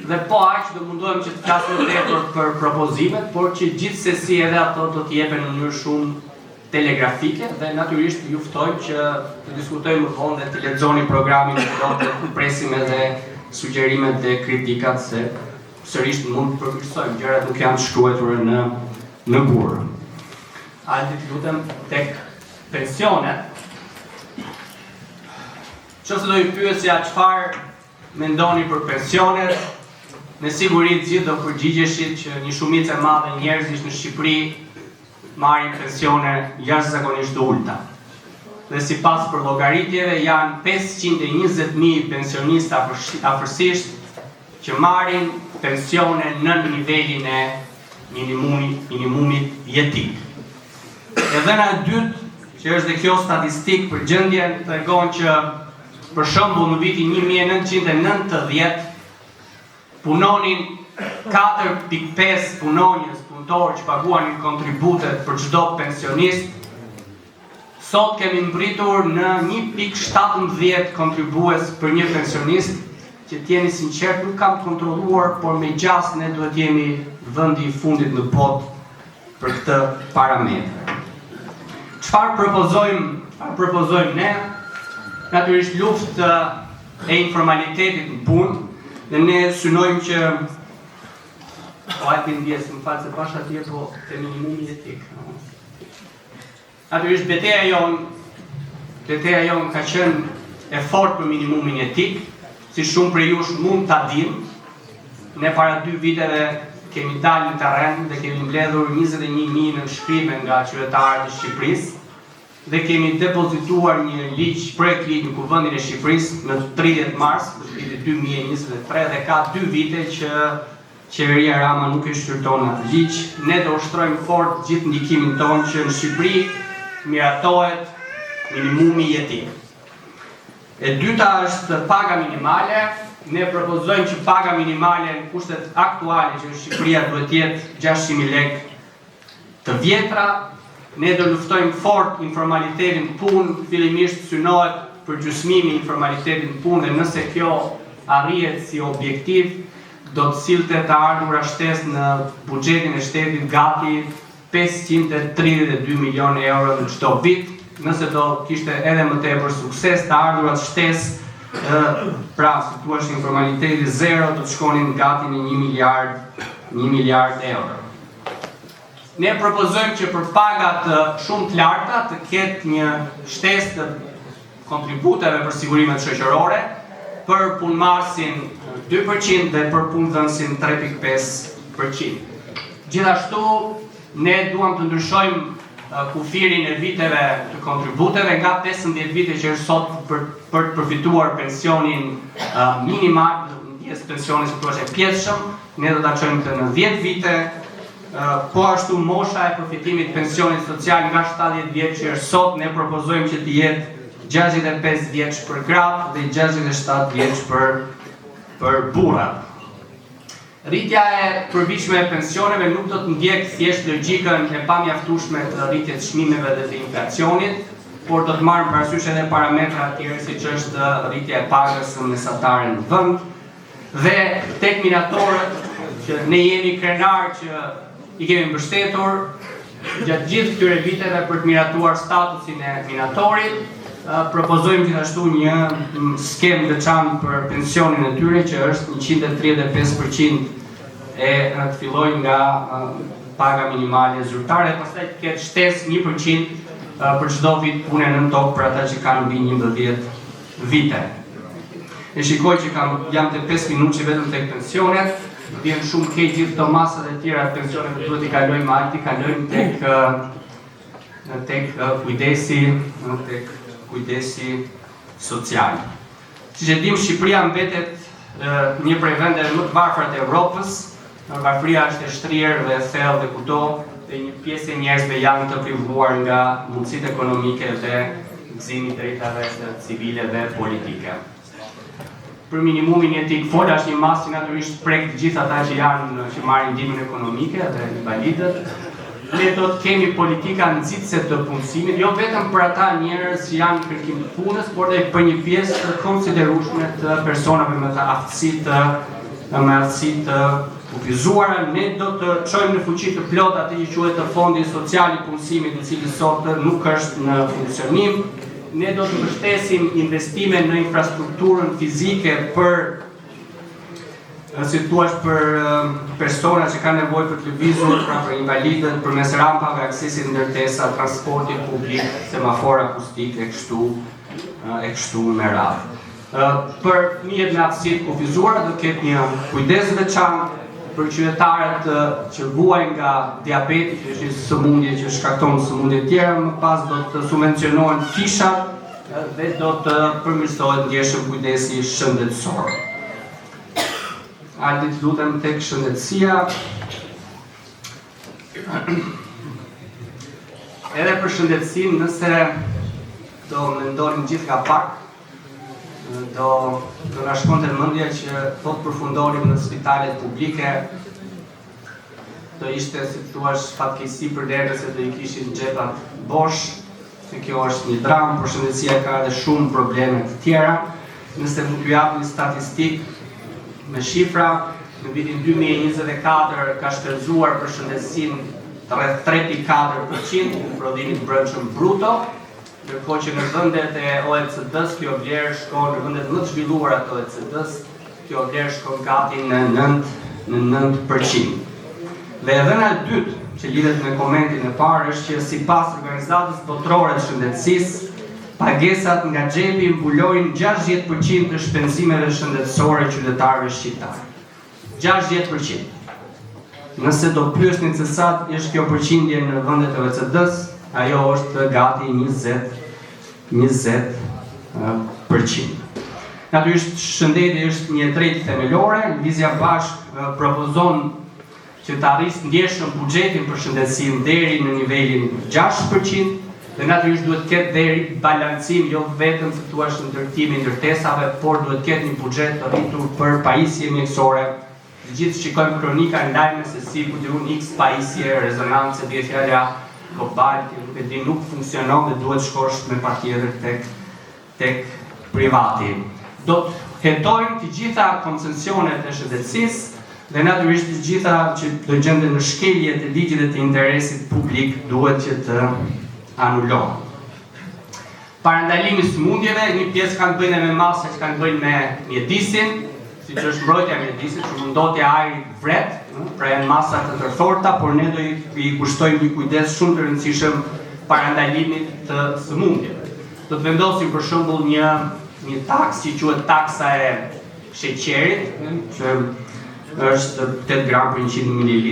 S4: Dhe po aq do mundohem që të flas më tepër për propozimet, por që gjithsesi edhe ato do të jepen në mënyrë shumë telegrafike dhe natyrisht ju ftojmë që të diskutojmë më vonë dhe të lexoni programin e plotë dhe të presim edhe sugjerimet dhe kritikat se sërish mund të përmirësojmë, gjërat nuk janë të shkruajtura në në gur. Aldi, të lutem tek pensionet. Qoftë se do ju pyesja çfarë mendoni për pensionet, me siguri të gjithë do përgjigjeshit që një shumicë e madhe njerëzish në Shqipëri marrin pensione jashtëzakonisht të ulëta. Dhe sipas përllogaritjeve janë 520.000 pensionistë afërsisht që marrin pensione nën nivelin e minimumit, minimumit jetik. E dhëna e dytë, që është dhe kjo statistikë për gjendjen, tregon që për shembull në vitin 1990 punonin 4.5 punonjës punëtorë që paguanin kontributet për çdo pensionist, sot kemi mbërritur në 1.17 kontribues për një pensionist, që të jemi sinqert nuk kam kontrolluar, por me gjasë ne duhet jemi vendi i fundit në botë për këtë parametër. Çfarë propozojmë, çfarë propozojmë ne? Natyrisht luftë e informalitetit në punë, dhe ne synojmë që po ai të ndjesë, më fal se pashë atje po te minimumi jetik. Natyrisht beteja jonë, beteja jonë ka qenë e fortë për minimumin jetik, si shumë prej jush mund ta dinë. Ne para dy viteve kemi dalë në terren dhe kemi mbledhur 21.000 nënshkrime nga qytetarët e Shqipërisë dhe kemi depozituar një ligj, projekt ligj në Kuvendin e Shqipërisë në 30 mars të vitit 2023 dhe ka dy vite që qeveria Rama nuk e shqyrton atë ligj. Ne do ushtrojmë fort gjithë ndikimin tonë që në Shqipëri miratohet minimumi jetik. E dyta është paga minimale. Ne propozojmë që paga minimale në kushtet aktuale që në Shqipëria duhet të jetë 600.000 lekë të vjetra, ne do luftojmë fort informalitetin në punë, fillimisht synohet përgjysmimi i informalitetit në punë dhe nëse kjo arrihet si objektiv, do të sillte të ardhura shtesë në buxhetin e shtetit gati 532 milionë euro në çdo vit, nëse do kishte edhe më tepër sukses, të ardhurat shtesë, pra si thua informaliteti zero do të shkonin gati në 1 miliard 1 miliard euro. Ne propozojmë që për pagat shumë të larta të ketë një shtesë të kontributeve për sigurimet shoqërore, për punëmarrësin 2% dhe për punëdhënësin 3.5%. Gjithashtu, ne duam të ndryshojmë kufirin e viteve të kontributeve nga 15 vite që është sot për, për të përfituar pensionin minimal, ndjesë pensionin si thua e pjesshëm, Ne do ta çojmë këtë në 10 vite. Po ashtu mosha e përfitimit të pensionit social nga 70 vjeç që është sot, ne propozojmë që të jetë 65 vjeç për gratë dhe 67 vjeç për për burrat. Rritja e përvitshme e pensioneve nuk do të ndjekë thjesht logjikën e pamjaftueshme të rritjes së çmimeve dhe të inflacionit, por do të marrë parasysh edhe parametra të tjerë siç është rritja e pagës së mesatare në vend, Dhe tek minatorët që ne jemi krenar që i kemi mbështetur gjatë gjithë këtyre viteve për të miratuar statusin e minatorit, propozojmë gjithashtu një skemë veçantë për pensionin e tyre që është 135% e të fillojë nga paga minimale zyrtare, pastaj të ketë shtesë 1% për çdo vit pune nën tokë për ata që kanë mbi 11 vite. E shikoj që kam, jam te 5 minutë vetëm tek pensionet, më vjen shumë keq gjithë këto masat e tjera të pensioneve duhet t'i kalojmë alë, t'i kalojmë tek tek kujdesi, tek kujdesi social. Siç e dimë, Shqipëria mbetet një prej vendeve më të varfra të Evropës, varfëria është e shtrirë dhe e thellë dhe kudo dhe një pjesë e njerëzve janë të privuar nga mundësitë ekonomike dhe gëzimi i drejtave civile dhe politike. Për minimumin jetik fola është një masë që natyrisht prek të gjithë ata që janë që marrin ndihmën ekonomike dhe invalidët. Ne do të kemi politika nxitëse të punësimit, jo vetëm për ata njerëz që janë në kërkim të punës, por edhe për një pjesë të konsiderueshme të personave me të aftësi të me aftësi të kufizuara. Ne do të çojmë në fuqi të plotë atë që quhet fondi social i punësimit, i cili sot nuk është në funksionim. Ne do të mbështesim investime në infrastrukturën fizike për si të thuash për persona që kanë nevojë për të lëvizur, pra për invalidët, përmes rampave, aksesit në ndërtesa, transporti publik, semafor akustik e kështu e kështu me radhë. Për fëmijët me aftësi të kufizuara do të ketë një kujdes të veçantë për qytetarët që vuajnë nga diabeti, që është një sëmundje që shkakton sëmundje të tjera, më pas do të subvencionohen fishat dhe do të përmirësohet ndjeshëm kujdesi shëndetësor. Aldi, të lutem tek shëndetësia. Edhe për shëndetësinë, nëse do mendonim gjithë nga pak, do do na shkonte mendja që po të përfundonim në spitalet publike do ishte si të thuash fatkeqësi për ne nëse do i kishim xhepat bosh, se kjo është një dramë, por shëndetësia ka edhe shumë probleme të tjera. Nëse mund t'ju jap një statistikë me shifra, në vitin 2024 ka shpenzuar për shëndetësinë rreth 3.4% të prodhimit të brendshëm bruto, Ndërkohë që në vendet e OECD-s kjo vlerë shkon në vendet më të zhvilluara të OECD-s, kjo vlerë shkon gati në 9 në 9%. Dhe e dhëna e dytë që lidhet me komentin e parë është që sipas Organizatës Botërore të Shëndetësisë, pagesat nga xhepi mbulojnë 60% të shpenzimeve shëndetësore qytetarëve shqiptarë. 60 për qind. Nëse do pyesnit se sa është kjo përqindje në vendet e OECD-s, ajo është gati 20 20 për qind. Natyrisht shëndeti është një e drejtë themelore, Lëvizja Bashkë propozon që ta rrisë ndjeshëm buxhetin për shëndetësinë deri në nivelin 6%, dhe natyrisht duhet të ketë dhe balancim jo vetëm si thua ndërtimi i ndërtesave, por duhet të ketë një buxhet të rritur për pajisje mjekësore. Të gjithë shikojmë kronika në lajme se si ku di unë X pajisje, rezonancë, bie fjala kobalt, nuk e di, nuk funksionon dhe duhet shkosh me patjetër tek tek privati. Do të hetojmë të gjitha koncesionet e shëndetësisë dhe natyrisht të gjitha që do gjenden në shkelje të ligjit dhe të interesit publik duhet që të anulohen. Parandalimi i sëmundjeve, një pjesë kanë të bëjnë me masa që kanë të bëjnë me mjedisin, siç është mbrojtja e mjedisit, që ndotja e ajrit vret, pra janë masa të tërthorta, por ne do i kushtojmë një kujdes shumë të rëndësishëm parandalimit të sëmundjeve. Do të vendosim për shembull një një taksë që quhet taksa e sheqerit, që është 8 gram për 100 ml.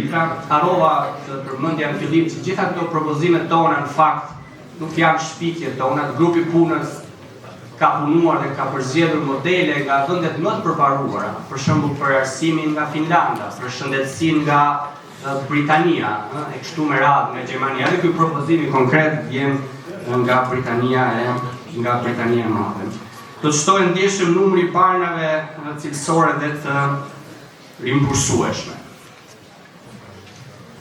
S4: Harrova të përmendja në fillim që gjitha këto propozime tona në fakt nuk janë shpikje tona, grupi i punës ka punuar dhe ka përzgjedhur modele nga vendet më të përparuara, për shembull për arsimin nga Finlanda, për shëndetësinë nga Britania, e kështu me radhë nga Gjermania. Edhe ky propozimi konkret vjen nga Britania e nga Britania e Madhe. Do të shtohet ndjeshëm numri i barnave cilësore dhe të rimbursueshme.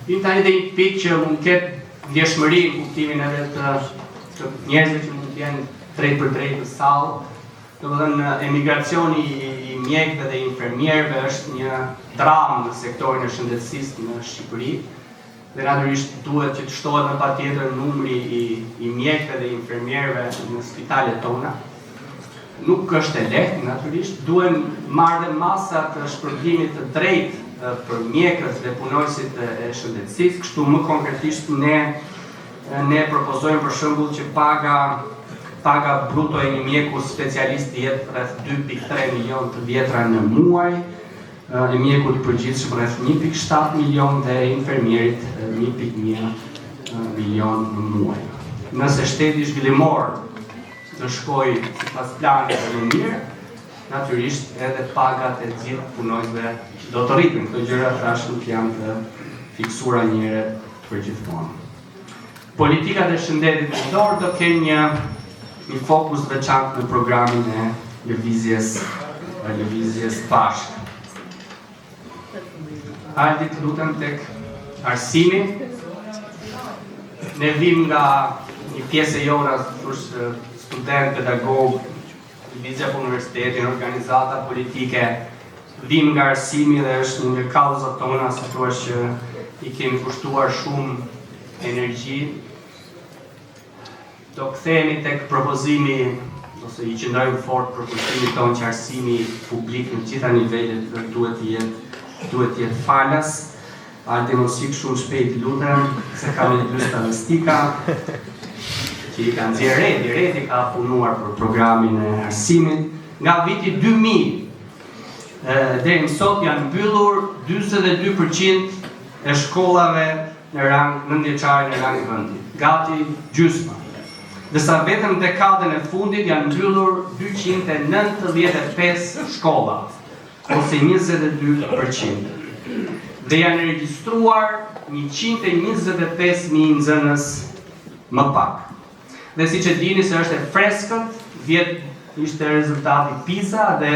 S4: Vim tani te një pikë që mund të ketë ndjeshmëri në kuptimin edhe të, të njerëzve që mund të jenë drejtpërdrejt në sallë, Domethënë, emigracioni i mjekëve dhe infermierëve është një dramë në sektorin e shëndetësisë në Shqipëri dhe natyrisht duhet që të shtohet me patjetër numri i, i mjekëve dhe infermierëve në spitalet tona. Nuk është e lehtë, natyrisht, duhen marrë dhe masa të shpërblimit të drejtë për mjekët dhe punonjësit e shëndetësisë, kështu më konkretisht ne Ne propozojmë për shembull që paga paga bruto e një mjeku specialist të jetë rreth 2.3 milion të vjetra në muaj, e mjekut të përgjithshëm rreth 1.7 milion dhe e infermierit 1.1 milion në muaj. Nëse shteti zhvillimor do shkojë sipas planit më mirë. natyrisht edhe pagat e gjithë punonjësve do të rriten. Këto gjëra thashë nuk janë të fiksuara një herë për gjithmonë. Politikat e shëndetit mendor do kenë një një fokus të veçantë në programin e lëvizjes e lëvizjes bashkë. Aldi të lutem tek arsimi. Ne vim nga një pjesë e jona, thush, student, pedagog, lëvizja për universitetin, organizata politike, vim nga arsimi dhe është një nga kauzat tona, si thua që i kemi kushtuar shumë energji Do kthehemi tek propozimi ose i qëndrojmë fort propozimit tonë që arsimi publik në të gjitha nivelet duhet të jetë duhet të jetë falas. Aldi mos ik shumë shpejt, lutem, se kam një dy statistika që i ka nxjerrë Redi, Redi ka punuar për programin e arsimit. Nga viti 2000 deri më sot janë mbyllur 42% e shkollave në rang nëntëvjeçare në rang vendi, gati gjysma. Ndërsa vetëm dekadën e fundit janë mbyllur 295 shkolla, ose 22%. Dhe janë regjistruar 125.000 nxënës më pak. Dhe siç e dini se është e freskët, vjet ishte rezultati PISA dhe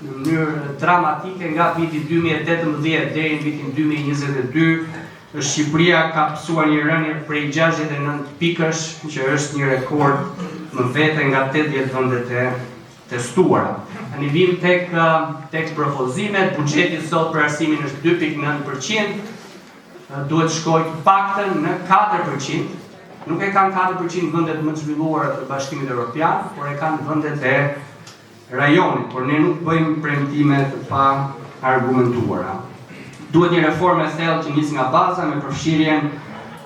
S4: në mënyrë dramatike nga viti 2018 deri në vitin 2022 Shqipëria ka pësuar një rënie prej 69 pikësh, që është një rekord më vete nga 80 vendet e testuara. Tani vim tek tek propozimet, buxheti sot për arsimin është 2.9%, duhet të shkojë të paktën në 4%. Nuk e kanë 4% vendet më të zhvilluara të Bashkimit Evropian, por e kanë vendet e rajonit, por ne nuk bëjmë premtime të pa argumentuara. Duhet një reformë e thellë që nis nga baza me përfshirjen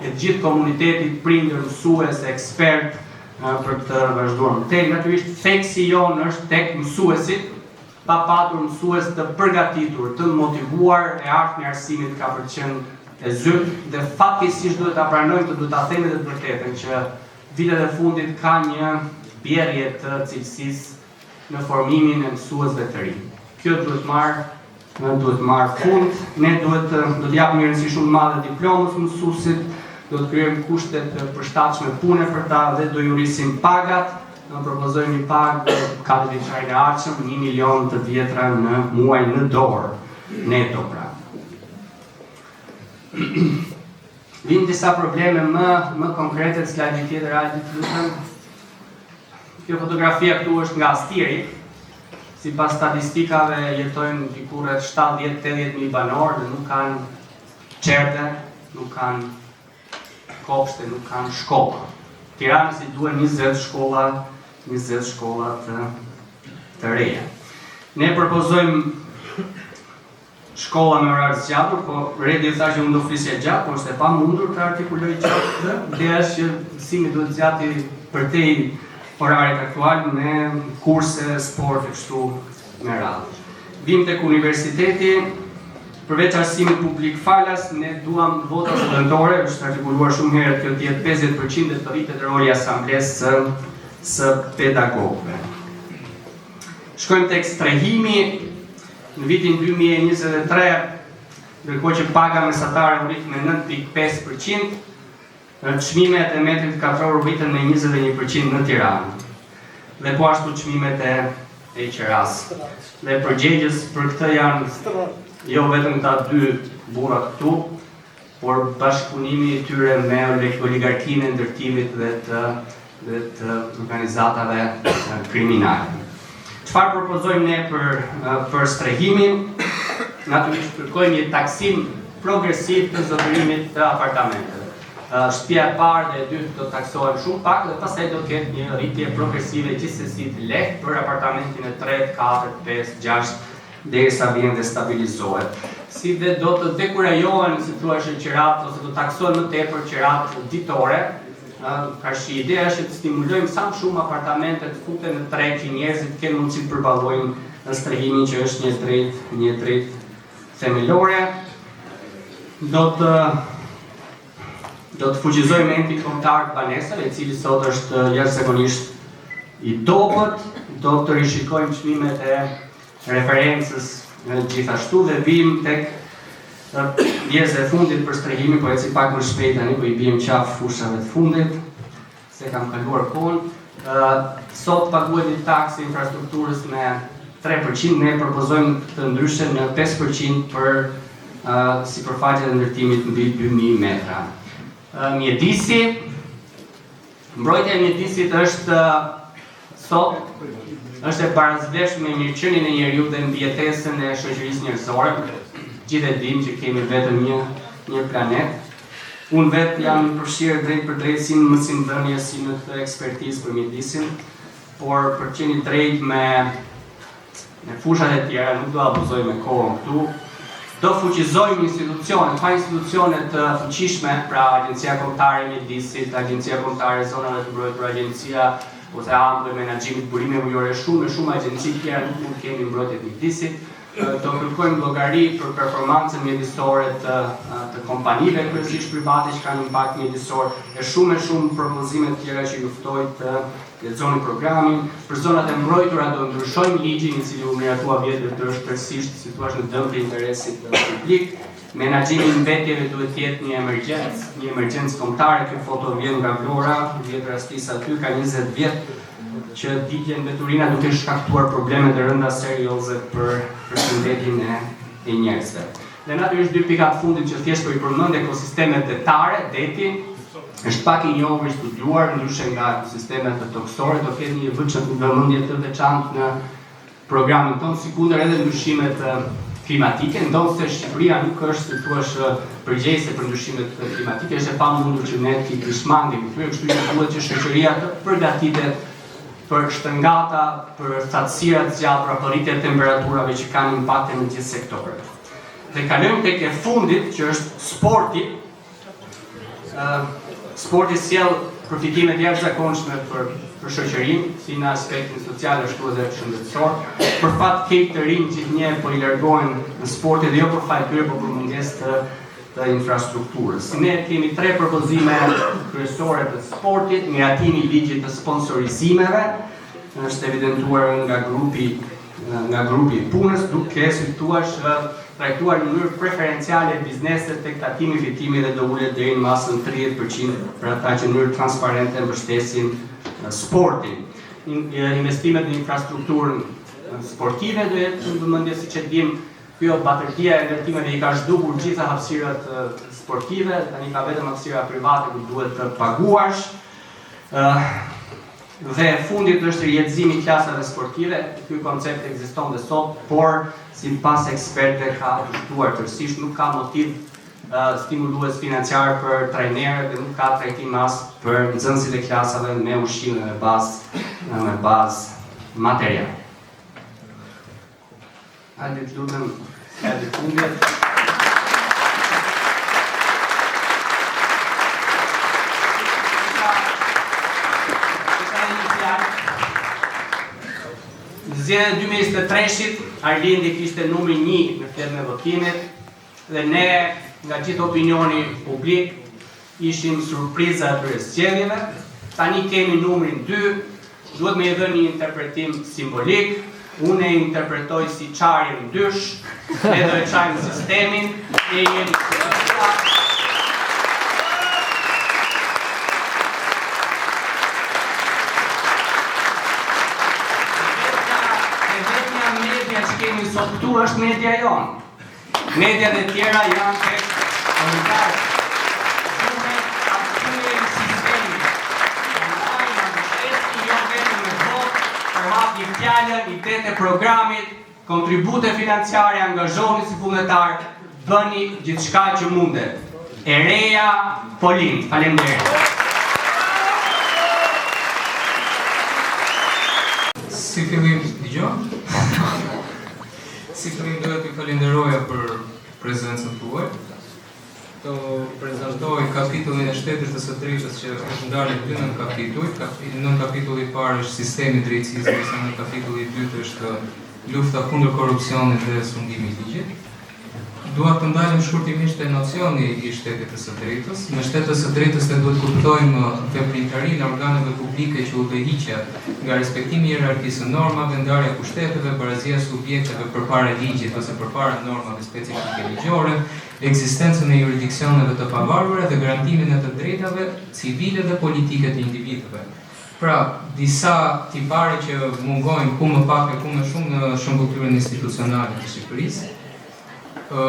S4: e të gjithë komunitetit, prindër, mësues, ekspert për të vazhduar më tej. Natyrisht theksi jonë është tek mësuesit, Pa patur mësues të përgatitur, të motivuar, e ardhmja e arsimit ka për të qenë e zymtë dhe fatkeqësisht duhet ta pranojmë këtë, duhet ta themi edhe të vërtetën që vitet e fundit ka një bjerrje të cilësisë në formimin e mësuesve të rinj. Kjo duhet marrë duhet marrë fund, ne duhet të do të japim një rëndësi shumë të madhe diplomës mësuesit, do të krijojmë kushte të përshtatshme pune për ta dhe do ju rrisim pagat, Ne propozojmë një pagë për katërvjeçarin e ardhshëm, 1 milion të vjetra në muaj në dorë, neto pra. Vijnë disa probleme më, më konkrete, slajdi tjetër, Aldi të lutem. Kjo fotografia këtu është nga Astiri, sipas statistikave jetojnë diku rreth 70-80 mijë banorë dhe nuk kanë çerdhe, nuk kanë kopshte nuk kanë shkolla. Tiranës i duhen 20 shkolla, 20 shkolla të të reja. Ne propozojmë shkolla me orar të zgjatur, po Redi tha që unë do flisja gjatë, po është e pamundur të artikuloj gjatë këtë. Ideja është që mësimi duhet të zgjati përtej orarit aktual me kurse, sport e kështu me radhë. Vim tek universiteti, përveç arsimit publik falas, ne duam vota studentore, është artikuluar shumë herë kjo të jetë 50% dhe të rritet roli i asamblesë së, së pedagogëve. Shkojmë tek strehimi në vitin 2023, ndërkohë që paga mesatare u rrit me 9.5%, Çmimet e metrit katror u rritën me 21 për qind në Tiranë dhe po ashtu çmimet e e qerasë. Dhe përgjegjës për këtë janë jo vetëm këta dy burrat këtu, por bashkëpunimi i tyre me oligarkinë e ndërtimit dhe të dhe të organizatave kriminale. Çfarë propozojmë ne për për strehimin? Natyrisht kërkojmë një taksim progresiv të zotërimit të apartamenteve. Shtëpia e parë dhe e dytë do të taksohen shumë pak dhe pastaj do të ketë një rritje progresive gjithsesi të lehtë për apartamentin e tretë, katërt, pesë, gjashtë derisa vjen dhe stabilizohet. Si dhe do të dekurajohen, si thua, qeratë ose do të taksohen më tepër qeratë ditore, Karshi ideja është që të stimulojmë sa më shumë apartamente të futen në treg që njerëzit të kenë mundësi të përballojnë strehimin që është një drejtë, një drejtë themelore. Do të do të fuqizojmë entin kombëtar të banesave, i cili sot është jashtëzakonisht i dobët. Do të rishikojmë çmimet e referencës gjithashtu dhe vijmë tek pjesa e fundit për strehimin, po eci pak më shpejt tani, po i biem qafë fushave të fundit, se kam kaluar kohën. Sot paguhet një taksë infrastrukturës me 3%, ne propozojmë të ndryshe në 5% për sipërfaqet e ndërtimit mbi 2000 metra. Mjedisi, mbrojtja e mjedisit është sot është e barasvlershme me mirëqenien e njeriut dhe mbijetesën e shoqërisë njerëzore. Gjithë e dimë që kemi vetëm një një planet. Unë vetë jam përfshirë drejtpërdrejt si në mësimdhënie, si në këtë ekspertizë për mjedisin, por për të qenë i drejtë me me fushat e tjera, nuk do abuzoj me kohën këtu, do fuqizojmë institucionet, pa institucione të fuqishme, pra Agjencia Kombëtare e Mjedisit, Agjencia Kombëtare e Zonave të Mbrojtura, Agjencia ose AMBU e Menaxhimit të Burimeve Ujore, shumë e shumë agjenci tjera nuk mund të kemi mbrojtje të mjedisit. Do kërkojmë llogari për performancën mjedisore të, të kompanive kryesisht private që kanë impakt mjedisor e shumë e shumë propozime të tjera që ju ftoj të Lexoni programin, për zonat e mbrojtura do ndryshojmë ligjin i cili u miratua vjet dhe është tërësisht, si thua, në dëm të interesit publik. Menaxhimi i mbetjeve duhet të jetë një emergjencë, një emergjencë kombëtare. Kjo foto vjen nga Vlora, vjet rastis aty ka 20 vjet që digjen mbeturina duke shkaktuar probleme të rënda serioze për për shëndetin e, e njerëzve. Dhe natyrisht dy pika të fundit që thjesht po i përmend ekosistemet detare, deti, është pak i njohur i studiuar, ndryshe nga ekosistemet tokësore, do ketë një vëmendje të veçantë në programin tonë, sikundër edhe ndryshimet klimatike, ndonëse Shqipëria nuk është, si thuash, përgjegjëse për ndryshimet klimatike, është e pamundur që ne t'i shmangemi këtyre, kështu që duhet që shoqëria të përgatitet për shtrëngata, për thatësira të zgjatura, për rritje të temperaturave që kanë impakte në gjithë sektorët. Dhe kalojmë tek e fundit, që është sporti. Sporti sjell përfitime të jashtëzakonshme për për shoqërinë, si në aspektin social ashtu edhe shëndetësor. Për fat keq të rinjtë gjithnjë po i largohen sportit dhe jo për faj tyre, por për mungesë të të infrastrukturës. Ne kemi tre propozime kryesore të sportit, miratimi i ligjit të sponsorizimeve, është evidentuar nga grupi nga grupi i punës, duke si thuash trajtuar në mënyrë preferenciale bizneset tek tatimi i fitimit dhe do ulet deri në masën 30% për ata që në mënyrë transparente mbështesin sportin. Investimet në infrastrukturën sportive do jetë në vëmendje siç e dim Kjo batërdia e ndërtimeve i ka zhdukur gjitha hapësirat sportive, tani ka vetëm hapësira private ku duhet të paguash. Dhe e fundit është rijetëzimi i klasave sportive. Ky koncept ekziston dhe sot, por sipas ekspertëve ka dështuar tërësisht, nuk ka motiv stimulues financiar për trajnerët dhe nuk ka trajtim as për nxënësit e klasave me ushqime me bazë me bazë materiale. Hajde të lutem, hajde fundit. Në zgjedhjet e 2023-shit, Arlindi kishte numrin 1 në fletën e votimit dhe ne nga gjithë opinioni publik Ishim surpriza e atyre zgjedhjeve, tani kemi numrin 2, duhet me i dhënë një interpretim simbolik, unë e interpretoj si çarjen dysh, ne do e çajmë sistemin, ne jemi të E vetmja media që kemi sot këtu është media jonë. Mediat e tjera janë tek oligarkët. Duhet ta thyejmë sistemin. Prandaj na mbështetni jo vetëm me votë, përhapni fjalën, idetë e programit, kontribute financiare, angazhohuni si vullnetar, bëni gjithçka që mundet. E reja po lind. Faleminderit.
S5: Si fillim, dëgjon? Si fillim doja t'ju falenderoja për prezencën tuaj. Do prezantoj kapitullin e shtetit të së drejtës që është ndarë në dy nënkapituj. Nënkapitulli i parë është sistemi i drejtësisë, ndërsa nënkapitulli i dytë është lufta kundër korrupsionit dhe sundimi i ligjit. Dua të ndalem shkurtimisht te nocioni i shtetit të së drejtës. Me shtet të së drejtës ne duhet të kuptojmë veprimtarinë e organeve publike që udhëhiqet nga respektimi i hierarkisë së normave, ndarja e pushteteve, barazia e subjekteve përpara ligjit ose përpara normave specifike ligjore, ekzistencën e juridiksioneve të pavarura dhe garantimin e të drejtave civile dhe politike të individëve. Pra, disa tipare që mungojnë ku më pak e ku më shumë në shëmbëlltyrën institucionale të Shqipërisë. Ë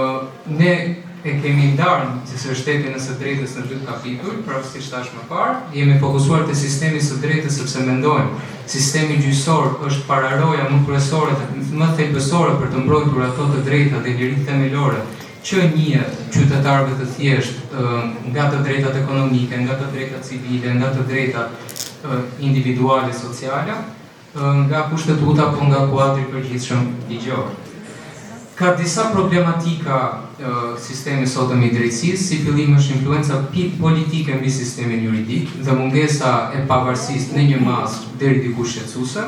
S5: ne e kemi ndarë gjithsesi shtetin e së drejtës në dy kapituj, pra siç thashë më parë, jemi fokusuar te sistemi i së drejtës sepse mendojmë sistemi gjyqësor është pararoja më kryesore dhe më thelbësore për të mbrojtur ato të drejta dhe liritë themelore që njihet qytetarëve të thjeshtë nga të drejtat ekonomike, nga të drejtat civile, nga të drejtat individuale sociale, nga kushtetuta apo nga kuadri i përgjithshëm ligjor. Ka disa problematika sistemi i sotëm i drejtësisë, si fillim është influenca politike mbi sistemin juridik dhe mungesa e pavarësisë në një masë deri diku shqetësuese.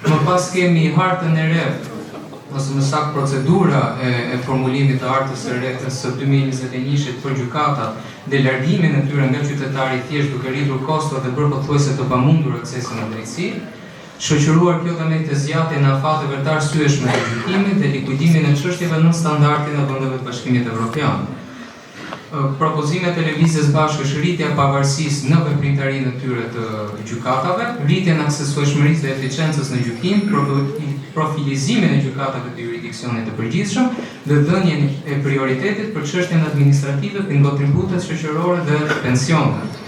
S5: Më pas kemi hartën e re, ose më saktë procedura e, e formulimit të hartës së re së 2021-shit për gjykatat dhe largimin e tyre nga qytetari i thjeshtë duke rritur kostot dhe bërë pothuajse të pamundur aksesin në drejtësi, shoqëruar kjo dhe me tejzgjatjen e afateve të arsyeshme të gjykimit dhe likuidimin e çështjeve nën standardin e vendeve të Bashkimit Evropian. Propozimet e Lëvizjes Bashkë është rritja e pavarësisë në veprimtarinë e tyre të gjykatave, rritjen e aksesueshmërisë dhe eficiencës në gjykim, profilizimin e gjykatave të juridiksionit të përgjithshëm dhe dhënien e prioritetit për çështjen administrative, kontributet shoqërore dhe pensionet.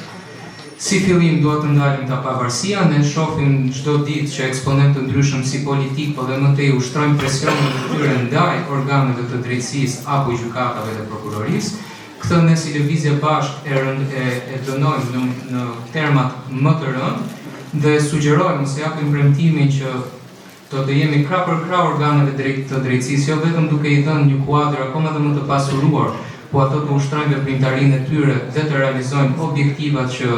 S5: Si fillim dua të ndalem te pavarësia, ne shohim çdo ditë që eksponentë të ndryshëm si politikë po dhe më tej ushtrojnë presionin e tyre ndaj organeve të drejtësisë apo gjykatave dhe prokurorisë. Këtë ne si Lëvizje Bashkë e rënd e, e dënojmë në, në termat më të rëndë dhe sugjerojmë ose japim premtimin që Do të jemi krah për krah organeve drejt të drejtësisë jo vetëm duke i dhënë një kuadër akoma dhe më të pasuruar ku ato të ushtrojnë veprimtarinë e tyre dhe të realizojnë objektivat që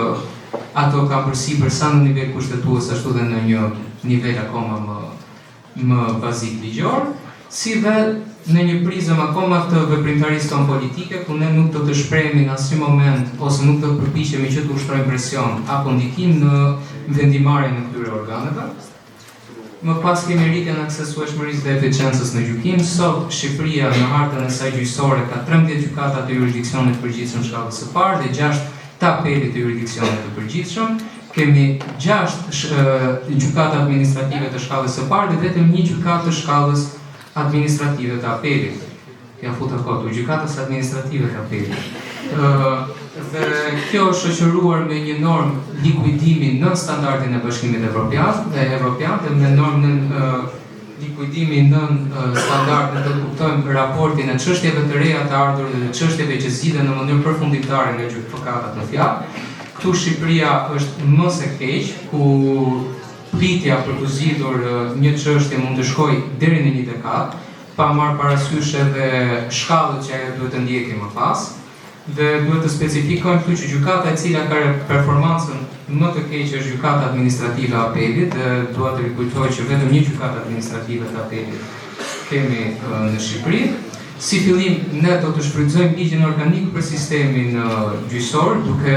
S5: ato kanë përsipër sa në nivel kushtetues ashtu dhe në një nivel akoma më më bazik ligjor, si dhe në një prizëm akoma të veprimtarisë tonë politike ku ne nuk do të shprehemi në asnjë moment ose nuk do të përpiqemi që të ushtrojmë presion apo ndikim në vendimmarrjen e këtyre organeve. Më pas kemi rritjen e aksesueshmërisë dhe eficiencës në gjykim. Sot, Shqipëria në hartën e saj gjyqësore ka 13 gjykata të juridiksionit të përgjithshëm shkallës së parë dhe 6 të apelit të juridiksionit të përgjithshëm. Kemi 6 gjykata administrative të shkallës së parë dhe vetëm një gjykatë të shkallës administrative të apelit. Ja futa kot, gjykatës administrative të apelit. Ë dhe kjo është shoqëruar me një normë likuidimi nën standardin e Bashkimit Evropian dhe Evropian dhe me normë nën likuidimi nën standard ne do të kuptojmë raportin e çështjeve të reja të ardhur dhe çështjeve që zgjidhen në mënyrë përfundimtare nga gjykatat në fjalë. Këtu Shqipëria është më se keq, ku pritja për të zgjidhur një çështje mund të shkojë deri në një dekadë, pa marrë parasysh edhe shkallët që ajo duhet të ndjekë më pas. Dhe duhet të specifikojmë këtu që gjykata e cila ka performancën më të keqe është gjykata administrative e apelit dhe dua të rikujtoj që vetëm një gjykatë administrative të apelit kemi në Shqipëri. Si fillim ne do të shfrytëzojmë ligjin organik për sistemin gjyqësor duke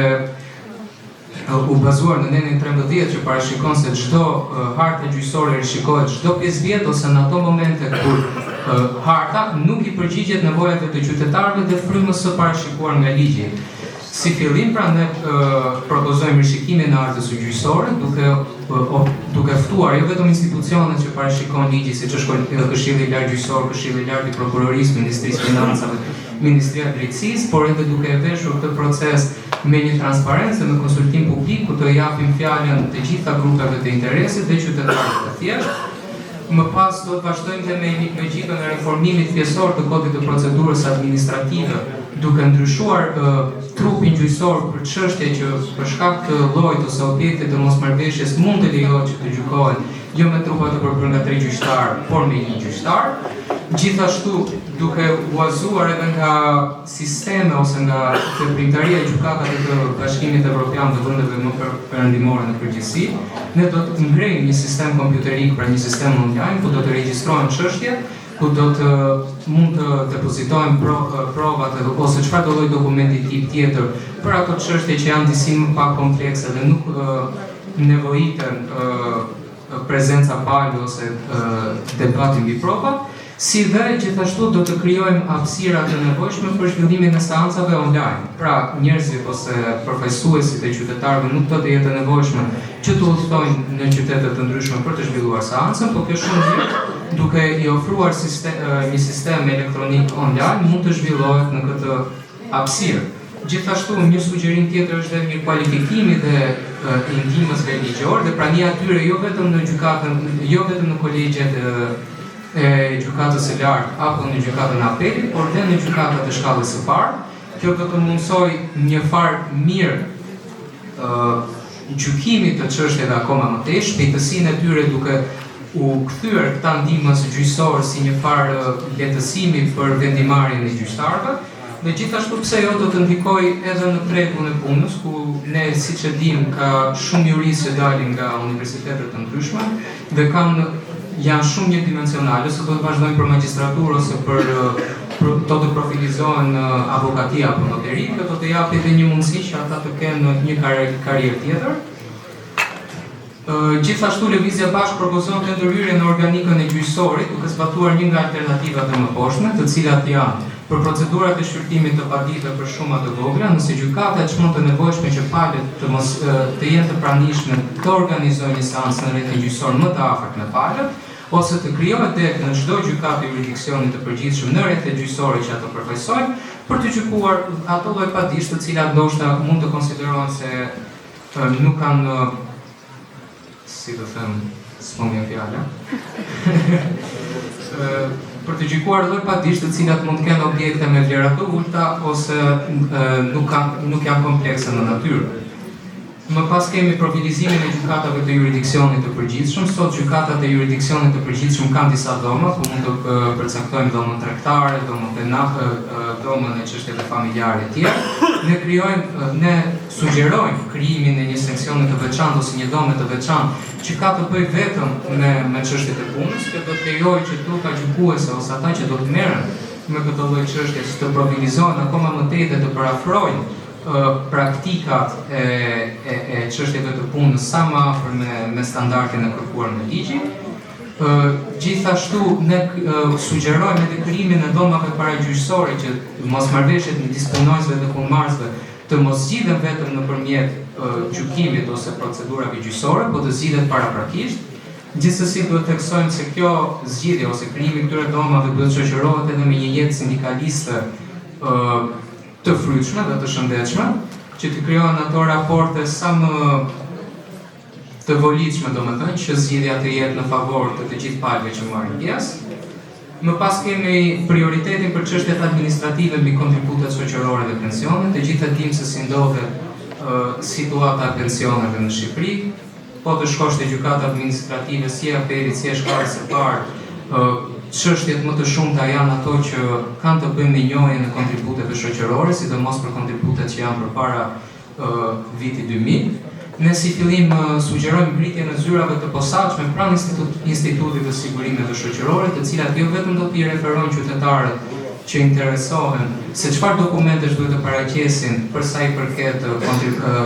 S5: u bazuar në nenin 13 që parashikon se çdo harta gjyqësore rishikohet çdo 5 vjet ose në ato momente kur harta nuk i përgjigjet nevojave të qytetarëve dhe frymës së parashikuar nga ligji. Si fillim pra ne propozojmë rishikimin e hartës së gjyqësore duke duke ftuar jo vetëm institucionet që parashikon ligji siç është Këshilli i Lartë Gjyqësor, Këshilli i Lartë i Prokurorisë, Ministrisë së Financave, Ministria e Drejtësisë, por edhe duke e veshur këtë proces me një transparencë dhe me konsultim publik ku të japim fjalën të gjitha grupeve të interesit dhe qytetarëve të thjeshtë. Më pas do të vazhdojmë dhe me logjikën e reformimit pjesor të kodit të procedurës administrative, duke ndryshuar trupin gjyqësor për çështje që për shkak të llojit ose objektit të mosmarrëveshjes mund të lejohet që të gjykohen jo me trupa të përbërë nga tre gjyqtarë, por me një gjyqtar. Gjithashtu, duke u bazuar edhe nga sisteme ose nga veprimtaria e gjykatave të Bashkimit Evropian dhe vendeve më perëndimore në përgjithësi, ne do të ngrejmë një sistem kompjuterik, pra një sistem online ku do të regjistrohen çështjet. ku do të mund të depozitohen pro, provat ose çfarëdo lloj dokumenti tip tjetër për ato çështje që janë disi më pak komplekse dhe nuk nevojiten prezenca palë ose debati mbi provat, si dhe gjithashtu do të krijojmë hapësira të nevojshme për zhvillimin e seancave online. Pra, njerëzit ose përfaqësuesit e qytetarëve nuk do të jetë e nevojshme që të udhëtojnë në qytete të ndryshme për të zhvilluar seancën, por kjo shumë mirë duke i ofruar sistem, një sistem elektronik online mund të zhvillohet në këtë hapësirë. Gjithashtu, një sugjerim tjetër është dhe mirëkualifikimi dhe i ndihmësve ligjor dhe prania e tyre jo vetëm në gjykatën, jo vetëm në kolegjet e gjykatës së lartë apo në gjykatën e apelit, por dhe në gjykatat e shkallës së parë. Kjo do të mundësojë një farë mirë gjykimit të çështjeve akoma më tej, shpejtësinë e tyre duke u kthyer këta ndihmës gjyqësor si një farë lehtësimi për vendimarrjen e gjyqtarëve. Dhe gjithashtu pse jo do të ndikojë edhe në tregun e punës, ku ne siç e dimë ka shumë juristë që dalin nga universitete të ndryshme dhe kanë janë shumë njëdimensionale, ose do të vazhdojnë për magjistraturë ose për, për do të profilizohen në avokati apo noteri, kjo do të japë edhe një mundësi që ata të kenë një karrierë tjetër. Gjithashtu Lëvizja Bashkë propozon të ndërhyrje në organikën e gjyqësorit, duke zbatuar një nga alternativat e mëposhtme, të cilat janë, për procedurat e shqyrtimit të padive për shuma të vogla, nëse gjykata e çmon të nevojshme që palët të mos të jenë të pranishme të organizojë një seancë në rrethin gjyqësor më të afërt me palët, ose të krijohet degë në çdo gjykatë të juridiksionit të përgjithshëm në rrethet gjyqësore që ato përfaqësojnë, për të gjykuar ato lloj padish të cilat ndoshta mund të konsiderohen se Nuk kanë si të them, s'po më vjen fjala. për të gjykuar lloj padish të cilat mund të kenë objekte me vlera të ulta ose nuk kanë nuk janë komplekse në natyrë. Më pas kemi profilizimin e gjykatave të juridiksionit të përgjithshëm. Sot gjykatat e juridiksionit të përgjithshëm kanë disa dhoma, ku mund të përcaktojmë dhomën tregtare, dhomën penale, dhomën e çështjeve familjare etj. Ne krijojmë ne sugjerojmë krijimin e një seksioni të veçantë ose një dhome të veçantë që ka të bëjë vetëm me me çështjet e punës, kjo do të lejojë që trupa gjykuese ose ata që do të merren me këtë lloj çështjesh të profilizohen akoma më tej dhe të përafrojnë praktikat e e e çështjeve të punës sa më afër me me standardin e kërkuar nga ligji. Gjithashtu ne sugjerojmë edhe krijimin e dhomave paragjyqësore që mosmarrëveshjet midis punonjësve dhe punëmarrësve të mos zgjidhen vetëm nëpërmjet gjykimit ose procedurave gjyqësore, po të zgjidhet paraprakisht. Gjithsesi duhet të theksojmë se kjo zgjidhje ose krijimi i këtyre dhomave duhet të shoqërohet edhe me një jetë sindikaliste të frytshme dhe të shëndetshme, që të krijohen ato raporte sa më të volitshme, domethënë që zgjidhja të jetë në favor të të gjithë palëve që marrin pjesë. Më pas kemi prioritetin për çështjet administrative mbi kontributet shoqërore dhe pensionet. Të gjithë e dimë se si ndodhet situata e pensioneve në Shqipëri. Po të shkosh te gjykata administrative si e apelit, si e shkallës së parë, çështjet më të shumta janë ato që kanë të bëjnë me njohjen e kontributeve shoqërore, sidomos për kontributet që janë përpara vitit 2000. Ne si fillim sugjerojmë ngritjen e zyrave të posaçme pranë Institutit të Sigurimeve Shoqërore, të cilat jo vetëm do t'i referojnë qytetarët që interesohen se çfarë dokumentesh duhet të paraqesin për sa i përket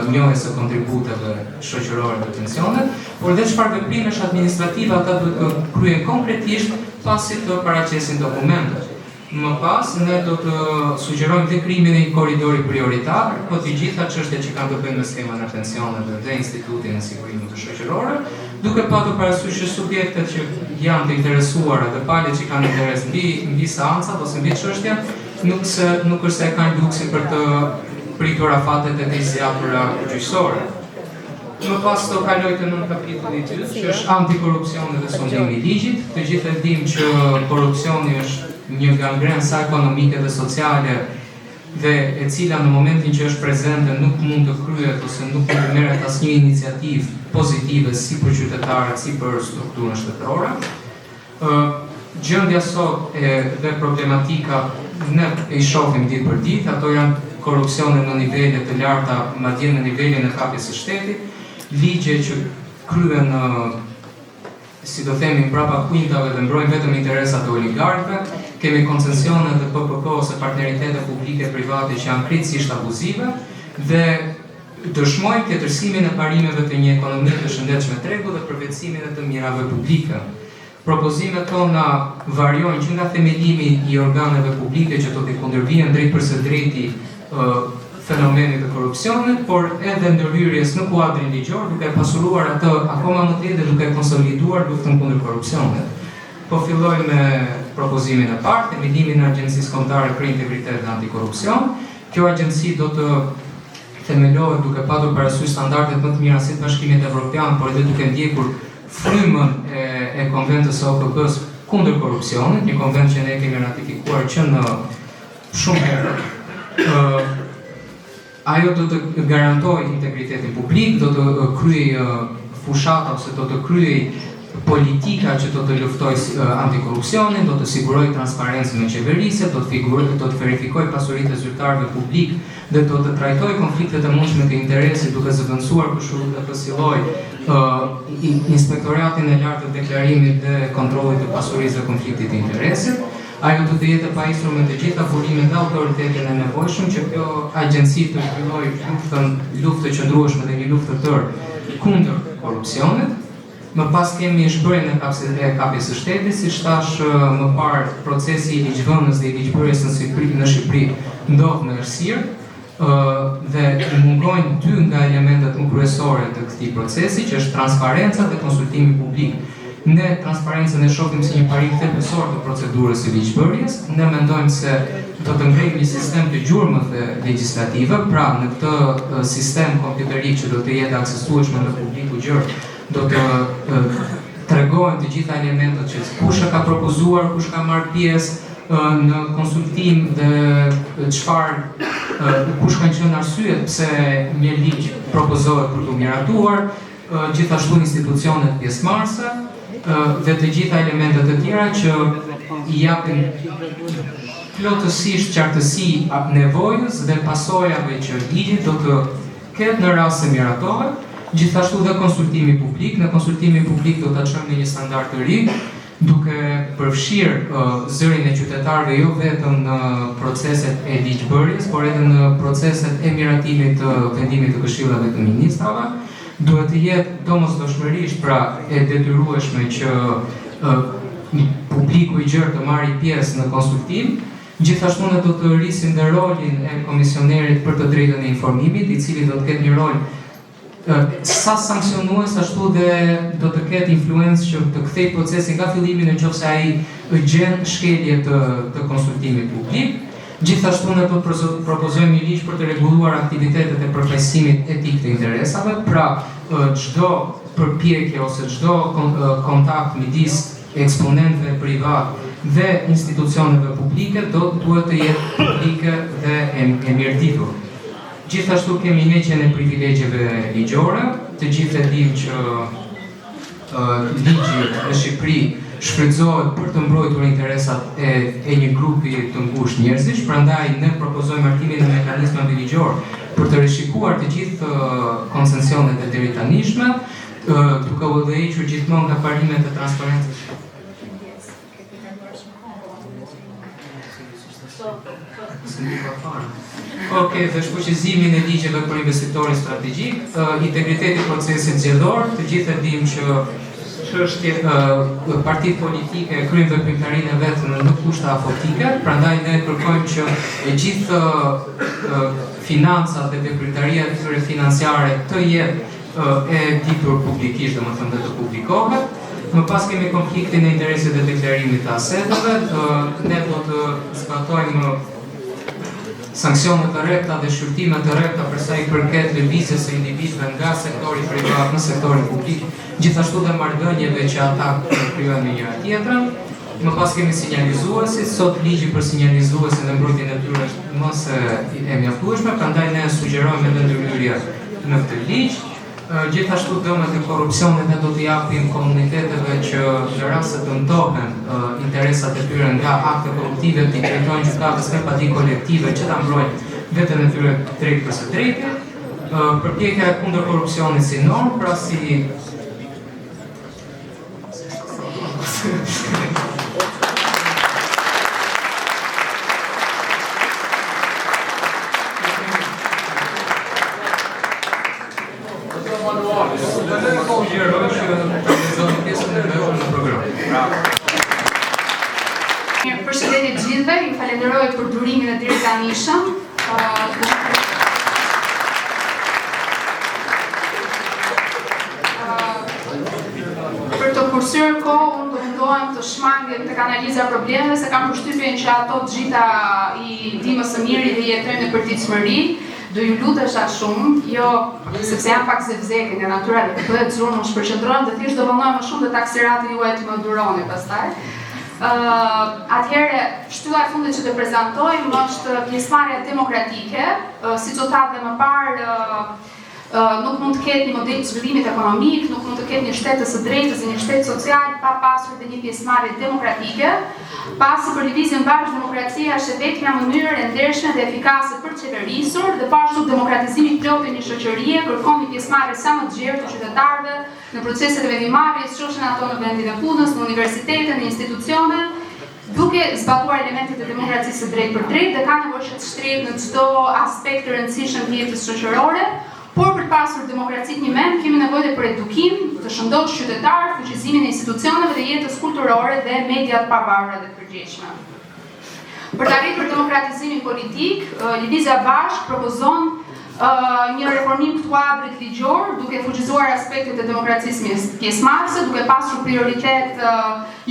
S5: njohjes së kontributeve shoqërore dhe pensionet, por dhe çfarë veprimesh administrative ata duhet të kryejnë konkretisht pasi të paraqesin dokumentet. Më pas, ne do të sugjerojmë dhe krijimin e një korridori prioritar për të gjitha çështjet që kanë të bëjnë me skemën e pensioneve dhe Institutin e Sigurimeve Shoqërore, duke patur parasysh që subjektet që janë të interesuara dhe palët që kanë interes mbi mbi seancat ose mbi çështjen, nuk se nuk është se e kanë luksin për të pritur afatet e tejzgjatura gjyqësore. Më pas do kaloj te nënkapitulli i dytë, që është antikorrupsioni dhe sundimi i ligjit. Të gjithë e dimë që korrupsioni është një gangrenë sa ekonomike dhe sociale dhe e cila në momentin që është prezente nuk mund të kryhet ose nuk mund të merret asnjë iniciativë pozitive si për qytetarët, si për strukturën shtetërore. Gjendja sot e dhe problematika ne i shohim ditë për ditë, ato janë korrupsione në nivele të larta, madje në nivelin e kapjes së shtetit, ligje që kryen. si të themi mbrapa kuintave dhe mbrojnë vetëm interesat e oligarkëve, kemi koncesione dhe PPP ose partneritete publike private që janë krejtësisht abuzive dhe dëshmojnë tjetërsimin e parimeve të një ekonomie të shëndetshme tregu dhe përvetësimin e të mirave publike. Propozimet tona variojnë që nga themelimi i organeve publike që do t'i kundërvihen drejtpërsëdrejti fenomenit të korrupsionit, por edhe ndërhyrjes në kuadrin ligjor, duke e pasuruar atë akoma më tej dhe duke konsoliduar luftën kundër korrupsionit. Po filloj me propozimin e parë, themelimin e Agjencisë Kombëtare për Integritet dhe Antikorrupsion. Kjo agjenci do të themelohet duke patur parasysh standardet më të mira si të Bashkimit Evropian, por edhe duke ndjekur frymën e, e konventës së OKB-së kundër korrupsionit, një konventë që ne kemi ratifikuar që në shumë herë. Ë ajo do të garantojë integritetin publik, do të kryejë fushata ose do të kryejë politika që do të luftojë antikorrupsionin, do të sigurojë transparencën në qeverisje, do të figurojë, do të verifikojë pasuritë e zyrtarëve publik dhe do të trajtojë konfliktet e mundshme të interesit duke zëvendësuar kështu dhe kësi lloj inspektoratin e lartë të deklarimit dhe kontrollit të pasurisë dhe konfliktit të interesit. Ajo do të jetë e pajisur me të gjitha burimet dhe autoritetin e nevojshëm që kjo agjenci të zhvillojë luftën, luftë të qëndrueshme dhe një luftë të tërë kundër korrupsionit. Më pas kemi zhbërjen e kapjes, e kapjes së shtetit, siç thashë më parë, procesi i ligjvënës dhe i ligjbërjes në Shqipëri, në Shqipëri ndodh në errësirë, dhe mungojnë dy nga elementet më kryesore të këtij procesi, që është transparenca dhe konsultimi publik. Ne transparencën e shohim si një parim thelbësor të procedurës së ligjbërjes. Ne mendojmë se do të ngrejmë një sistem të gjurmëve legjislative, pra në këtë sistem kompjuterik që do të jetë aksesueshme nga publiku gjerë, do të tregohen të gjitha elementët që kush e ka propozuar, kush ka marrë pjesë në konsultim dhe çfarë kush kanë qenë arsyet pse një ligj propozohet për t'u miratuar, gjithashtu institucionet pjesëmarrëse dhe të gjitha elementet e tjera që i japin plotësisht qartësi nevojës dhe pasojave që ligji do të ketë në rast se miratohet, gjithashtu dhe konsultimi publik. Në konsultimin publik do ta çojmë në një standard të ri, duke përfshirë zërin e qytetarëve jo vetëm në proceset e ligjbërjes, por edhe në proceset e miratimit të vendimit të Këshillave të Ministrave. Duhet të jetë domosdoshmërisht pra e detyrueshme që publiku i gjerë të marrë pjesë në konsultim. Gjithashtu ne do të rrisim dhe rolin e komisionerit për të drejtën e informimit, i cili do të ketë një rol sa sanksionues ashtu dhe do të ketë influencë që të kthejë procesin nga fillimi në qoftë se ai gjen shkelje të, të konsultimit publik. Gjithashtu ne do të propozojmë një ligj për të rregulluar aktivitetet e përfaqësimit etik të interesave, pra çdo përpjekje ose çdo kontakt midis eksponentëve privat dhe institucioneve publike do duhet të jetë publike dhe e, e mirëditur. Gjithashtu kemi heqjen e privilegjeve ligjore, të gjithë e dimë që ligji në Shqipëri shfrytëzohet për të mbrojtur interesat e, e një grupi të ngushtë njerëzish, prandaj ne propozojmë hartimin e mekanizmave ligjor për të rishikuar të gjithë koncesionet e deritanishme, duke u udhëhequr gjithmonë nga parimet e transparencës. Ok, dhe shfuqizimin e ligjeve për investitorin strategjik, integriteti i procesit zgjedhor, të gjithë e dimë që çështje partitë politike kryejnë veprimtarinë e vet në në kushte afotike, prandaj ne kërkojmë që e gjithë financat dhe veprimtaria e tyre financiare të jetë e ditur publikisht, domethënë dhe të publikohet. Më pas kemi konfliktin e interesit dhe deklarimit të aseteve. Ne do të zbatojmë sanksione të rrepta dhe shqyrtime të rrepta për sa i përket lëvizjes së individëve nga sektori privat në sektorin publik, gjithashtu dhe marrëdhënieve që ata krijojnë me njëra tjetrën. Më pas kemi sinjalizuesit, sot ligji për sinjalizuesin dhe mbrojtjen e tyre është më se e mjaftueshme, prandaj ne sugjerojmë edhe ndërhyrje në këtë ligj. Gjithashtu dëmet e korrupsionit ne do të japim komuniteteve që në rast se dëmtohen interesat e tyre nga akte korruptive t'i drejtohen gjykatës me padi kolektive që ta mbrojnë veten e tyre drejt për së drejti. Përpjekja e kundër korrupsionit si normë, pra si. Sugjeroj që të lexoni pjesën e mbetur në program.
S6: Mirë, përshëndetje të gjithëve, ju falenderoj për durimin e deritanishëm. Për të kursyer kohë, unë do mundohem të shmangem tek analiza e problemeve, se kam përshtypjen që ato të gjitha i di më së miri dhe i jetojmë në përditshmëri. Do ju lutesha shumë, jo sepse jam pak zevzeke nga natyra dhe bëhet zhurmë, unë shpërqendrohem dhe thjesht do vonohem më shumë dhe taksirati juaj të më duroni pastaj. Uh, atëherë, shtylla e fundit që do prezantojmë është pjesëmarrja demokratike, uh, siç u tha dhe më parë, uh, nuk mund të ketë një model të zhvillimit ekonomik, nuk mund të ketë një shtet të së drejtës dhe një shtet social pa pasur dhe një pjesëmarrje demokratike, pasi për lëvizjen Bashkë demokracia është e vetmja mënyrë e ndershme dhe efikase për të qeverisur dhe po ashtu demokratizimi i plotë i një shoqërie kërkon një pjesëmarrje sa më të gjerë të qytetarëve në proceset e vendimmarrjes, qofshin ato në vendin e punës, në universitete, në institucione, duke zbatuar elementet e demokracisë së drejtpërdrejtë dhe ka nevojë që të shtrihet në çdo aspekt të rëndësishëm të jetës shoqërore, por për të pasur demokraci të njëmend kemi nevojë dhe për edukim të shëndoshë qytetar, fuqizimin e institucioneve dhe jetës kulturore dhe media të pavarura dhe të përgjegjshme. Për të arritur demokratizimin politik, Lëvizja Bashkë propozon një reformim të kuadrit ligjor, duke fuqizuar aspektet e demokracisë pjesëmarrëse, duke pasur prioritet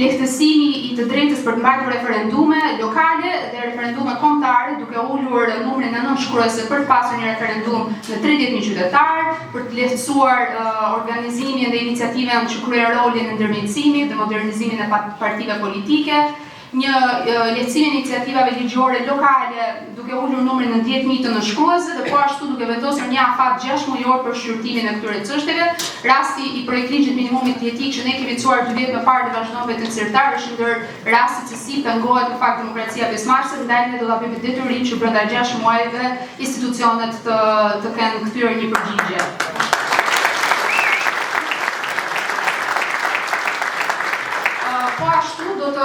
S6: lehtësimi i të drejtës për të mbajtur referendume lokale dhe referendume kombëtare, duke ulur numrin e nënshkruesve për të pasur një referendum në 30.000 qytetarë, për të lehtësuar organizimin dhe iniciativën që kryen rolin e ndërmjetësimit dhe modernizimin e partive politike, një lehtësim i iniciativave ligjore lokale duke ulur numrin në 10.000 të nënshkruesve dhe po ashtu duke vendosur një afat 6 mujor për shqyrtimin e këtyre çështjeve. Rasti i projektligjit minimumit jetik që ne kemi çuar dy vjet më parë dhe vazhdon mbetet sirtar është ndër rastet se si pengohet në fakt demokracia pjesëmarrëse, ndaj ne do ta bëjmë detyrim që brenda 6 muajve institucionet të të kenë kthyer një përgjigje. Po ashtu do të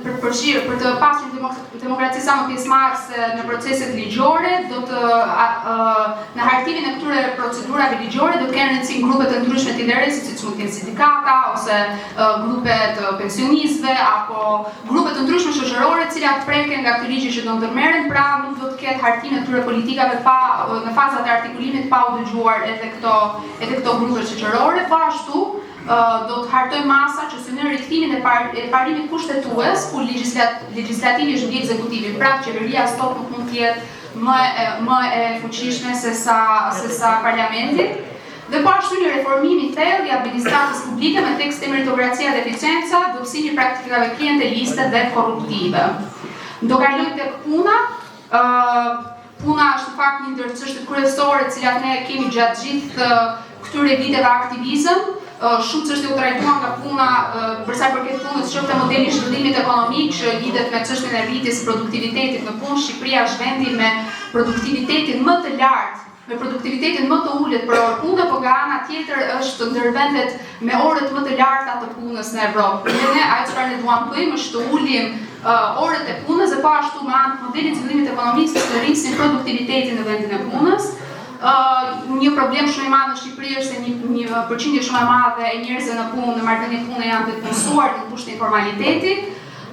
S6: për të përfshirë për të pasur një demokraci sa më pjesëmarrëse në proceset ligjore, do të a, a, në hartimin e këtyre procedurave ligjore do të kenë rëndësi grupe të ndryshme të interesit, siç mund të jenë sindikata ose a, grupe të pensionistëve apo grupe të ndryshme shoqërore, të cilat preken nga këto ligje që do ndërmerren, pra nuk do të ketë hartim e këtyre politikave pa në fazat e artikulimit pa u dëgjuar edhe këto edhe këto grupe shoqërore, po ashtu do të hartojë masa që synojnë rikthimin e, par, e parimit kushtetues, ku legjislat, legjislativi është mbi ekzekutivin, pra qeveria sot nuk mund të jetë më e, më e fuqishme se sa se sa parlamenti. Dhe po ashtu një reformim i thellë i administratës publike me theks te meritokracia dhe eficienca, dobësimi i praktikave klienteliste dhe korruptive. Do kaloj tek puna, ë Puna është në fakt një ndër çështjet kryesore të cilat ne kemi gjatë gjithë këtyre viteve aktivizëm. Shumë çështje u trajtuan nga puna për sa i përket punës, qoftë modeli i zhvillimit ekonomik që lidhet me çështjen e rritjes së produktivitetit në punë. Shqipëria është vendi me produktivitetin më të lartë me produktivitetin më të ulët për orë pune, por nga ana tjetër është ndër vendet me orët më të larta të punës në Evropë. Dhe ne ajo çfarë ne duam të bëjmë është të ulim uh, orët e punës dhe po ashtu me anë të modelit të zhvillimit ekonomik të rrisim produktivitetin në vendin e punës. Uh, një problem shumë i madh në Shqipëri është se një, një përqindje shumë e madhe e njerëzve në punë, në marrëdhënie pune janë të punësuar në kushte informaliteti.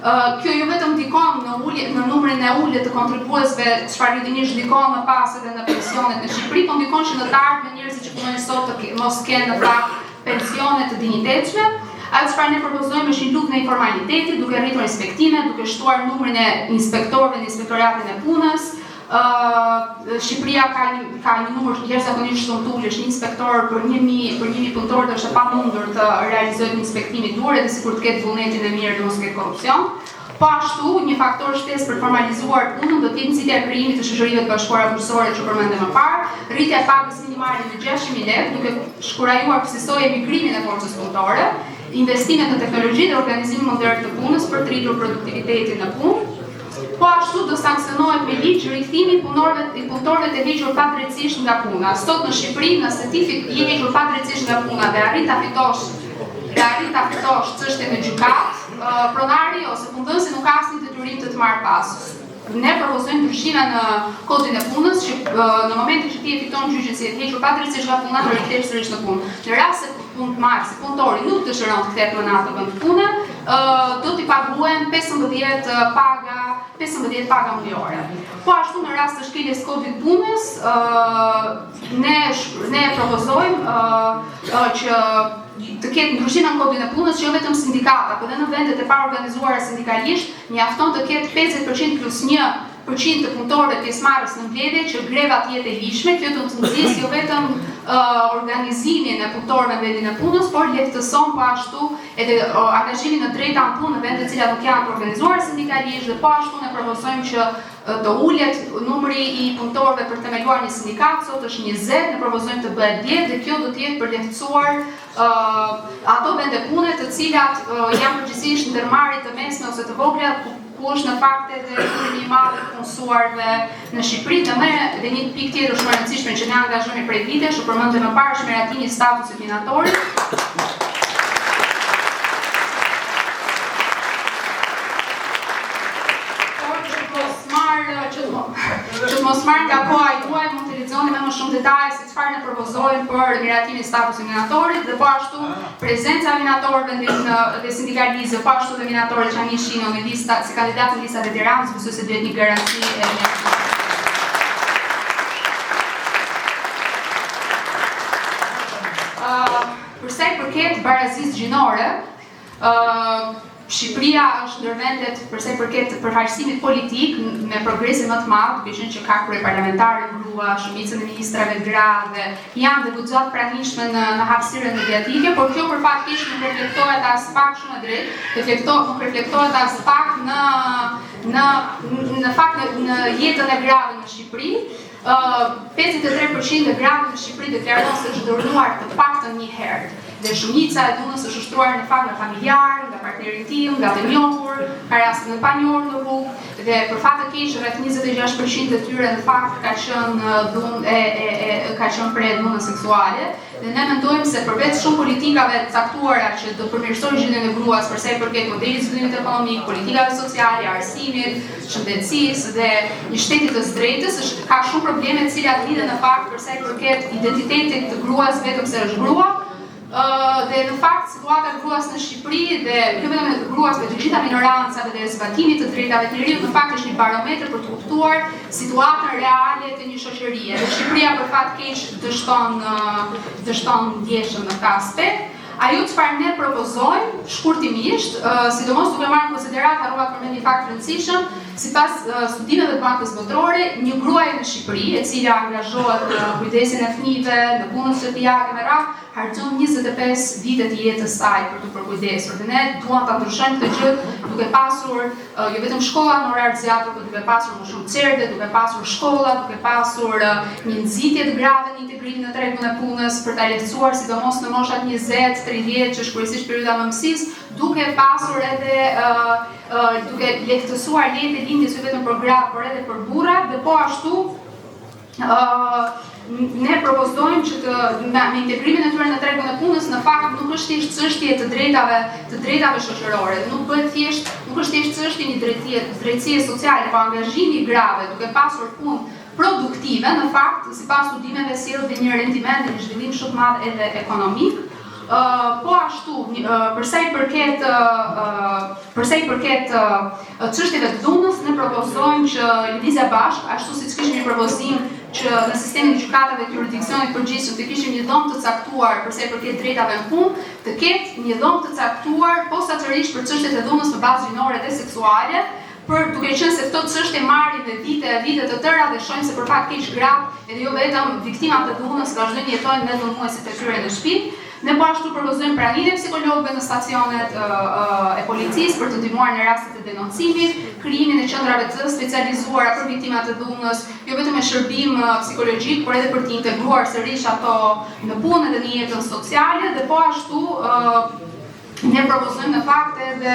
S6: Uh, kjo jo vetëm ndikon në ulje në numrin e ulët të kontribuesve, çfarë rrjedhimisht ndikon më pas edhe në pensionet në Shqipëri, po ndikon që në të ardhmen njerëzit që punojnë sot të mos kenë në fakt pensione të dinjitetshme. Ajo çfarë ne propozojmë është një luftë ndaj informalitetit, duke rritur inspektimet, duke shtuar numrin e inspektorëve në inspektoratin e punës. Ë Shqipëria ka një ka një numër jashtëzakonisht shumë të ulët, është një inspektor për 1000 për 1000 punëtorë dhe është e pamundur të realizohet një inspektim i duhur edhe sikur të ketë vullnetin e mirë dhe mos ketë korrupsion. Po ashtu, një faktor shtesë për të formalizuar punën do të jetë nxitja e krijimit të shoqërive të bashkuara bujqësore që përmendëm më parë, rritja e pagës minimale në 600.000 lekë, duke shkurajuar kësisoj emigrimin e forcës punëtore, investimet në teknologji dhe organizimin modern të punës për të rritur produktivitetin në punë. Po ashtu do sanksionohet me ligj rikthimi i punëtorëve i punëtorëve të hequr padrejtësisht nga puna. Sot në Shqipëri, nëse ti je hequr padrejtësisht nga puna dhe arrin ta fitosh dhe arrin ta fitosh çështjen në gjykatë, pronari ose punëdhënësi nuk ka asnjë detyrim të të marrë pas. Ne propozojmë ndryshime në kodin e punës që në momentin që ti e fiton gjyqin se je hequr padrejtësisht nga puna, të rikthehesh sërish në punë. Në rast se punëmarrësi, punëtori nuk dëshiron të kthehet më në atë vend pune, do t'i paguhen 15 paga, 15 paga mujore. Po ashtu në rast të shkeljes kodit punës, ne ne propozojmë që të ketë ndryshime në kodin e punës që jo vetëm sindikata, por edhe në vendet e paorganizuara sindikalisht, mjafton të ketë 50% plus 1 përqind të punëtorëve pjesëmarrës në mbledhje që greva të jetë e ligjshme, kjo do të nxisë jo vetëm organizimin e punëtorëve në vendin e punës, por lehtëson po ashtu edhe angazhimin në drejta në punë në vende të cilat nuk janë të organizuara sindikalisht dhe po ashtu ne propozojmë që të ulet numri i punëtorëve për të themeluar një sindikatë, sot është 20, ne propozojmë të bëhet 10 dhe kjo do të jetë për lehtësuar ato vende pune të cilat janë përgjithsisht ndërmarrje të mesme ose të vogla ku, ku është në fakt edhe numri i madh i të punësuarve në Shqipëri dhe më dhe një pikë tjetër shumë e rëndësishme që ne angazhohemi prej vitesh, u përmend më parë është miratimi i statusit minatorit. Por që të mos marr që të që të mos marr nga koha juaj, mund të lexoni me më shumë detaje se çfarë ne propozojmë për miratimin e statusit minatorit dhe po ashtu prezenca e minatorëve në në dhe sindikalistëve, po ashtu dhe minatorët Qamil Shino në lista si kandidat në listat e Tiranës, besoj se do jetë një garanci e mjaftueshme. Uh, për sa i përket barazisë gjinore, Shqipëria është ndër vendet për sa i përket përfaqësimit politik me progresin më të madh, duke qenë që ka kryeparlamentare grua, shumicën e ministrave gra dhe janë dhe goxha të pranishme në në hapësirën mediatike, por kjo për fat keq nuk reflektohet as pak shumë e drejtë, reflektohet nuk reflektohet as pak në në në fakt në, në jetën e grave në Shqipëri. Ë 53% e grave në Shqipëri deklaron se është dhunuar të paktën një herë. Dhe shumica e dhunës është ushtruar në fakt nga familjarë, nga partneri intim, nga të njohur, ka raste të panjohur në rrugë dhe për fat të keq rreth 26% e tyre në fakt ka qenë dhunë e, e, e ka qenë pre e dhunës seksuale dhe ne mendojmë se përveç shumë politikave të caktuara që do përmirësojnë gjendjen e gruas për sa i përket modelit të zhvillimit ekonomik, politikave sociale, arsimit, shëndetësisë dhe një shteti të së drejtës, është ka shumë probleme të cilat lidhen në fakt për sa i përket identitetit të gruas vetëm se është grua, dhe në fakt situata e gruas në Shqipëri dhe jo vetëm e gruas, por të gjitha minorancave dhe zbatimit të drejtave të njeriut në fakt është një barometër për të kuptuar situatën reale të një shoqërie. Dhe Shqipëria për fat keq dështon dështon ndjeshëm në këtë aspekt. Ajo çfarë ne propozojmë shkurtimisht, sidomos duke marrë në konsideratë harrova të përmend një fakt të rëndësishëm, sipas studimeve të Bankës Botërore, një gruaje në Shqipëri, e cila angazhohet në kujdesin e fëmijëve, në punën shtëpiake me radhë, harxhon 25 vite të jetës saj për t'u përkujdesur. Dhe ne duam ta ndryshojmë këtë gjë duke pasur jo vetëm shkolla në orar të zgjatur, por duke pasur më shumë çerdhe, duke pasur shkolla, duke pasur një nxitje të grave në integrimin në tregun e punës për ta lehtësuar sidomos në moshat 20, 30, që është kryesisht periudha e mëmësisë, duke pasur edhe duke lehtësuar lejet e lindjes jo vetëm për gratë, por edhe për burrat dhe po ashtu ne propozojmë që të me, me integrimin e tyre në tregun e punës në fakt nuk është thjesht çështje të drejtave, të drejtave shoqërore, nuk bëhet thjesht, nuk është thjesht çështje një drejtësie, drejtësie sociale, po angazhimi i grave duke pasur punë produktive, në fakt, sipas studimeve sjell dhe një rendiment dhe një zhvillim shumë të madh edhe ekonomik. Po ashtu, për sa i përket për sa i përket çështjeve të dhunës, ne propozojmë që Lëvizja Bashkë, ashtu siç kishim një propozim që në sistemin e gjykatave të juridiksionit përgjithshëm të kishim një dhomë të caktuar për sa i përket drejtave në punë, të ketë një dhomë të caktuar posaçërisht për çështjet e dhunës në bazë gjinore dhe seksuale, Për duke qenë se këto çështje marrin me vite e vite të tëra dhe shohim se për fat keq gratë, edhe jo vetëm viktimat e dhunës vazhdojnë jetojnë me dhunuesit e tyre në shtëpi. Ne po ashtu propozojmë praninë e psikologëve në stacionet e policisë për të ndihmuar në rastet e denoncimit, krijimin e qendrave të specializuara për viktimat e dhunës, jo vetëm me shërbim psikologjik, por edhe për të integruar sërish ato në punë dhe në jetën sociale dhe po ashtu Ne propozojmë në fakt edhe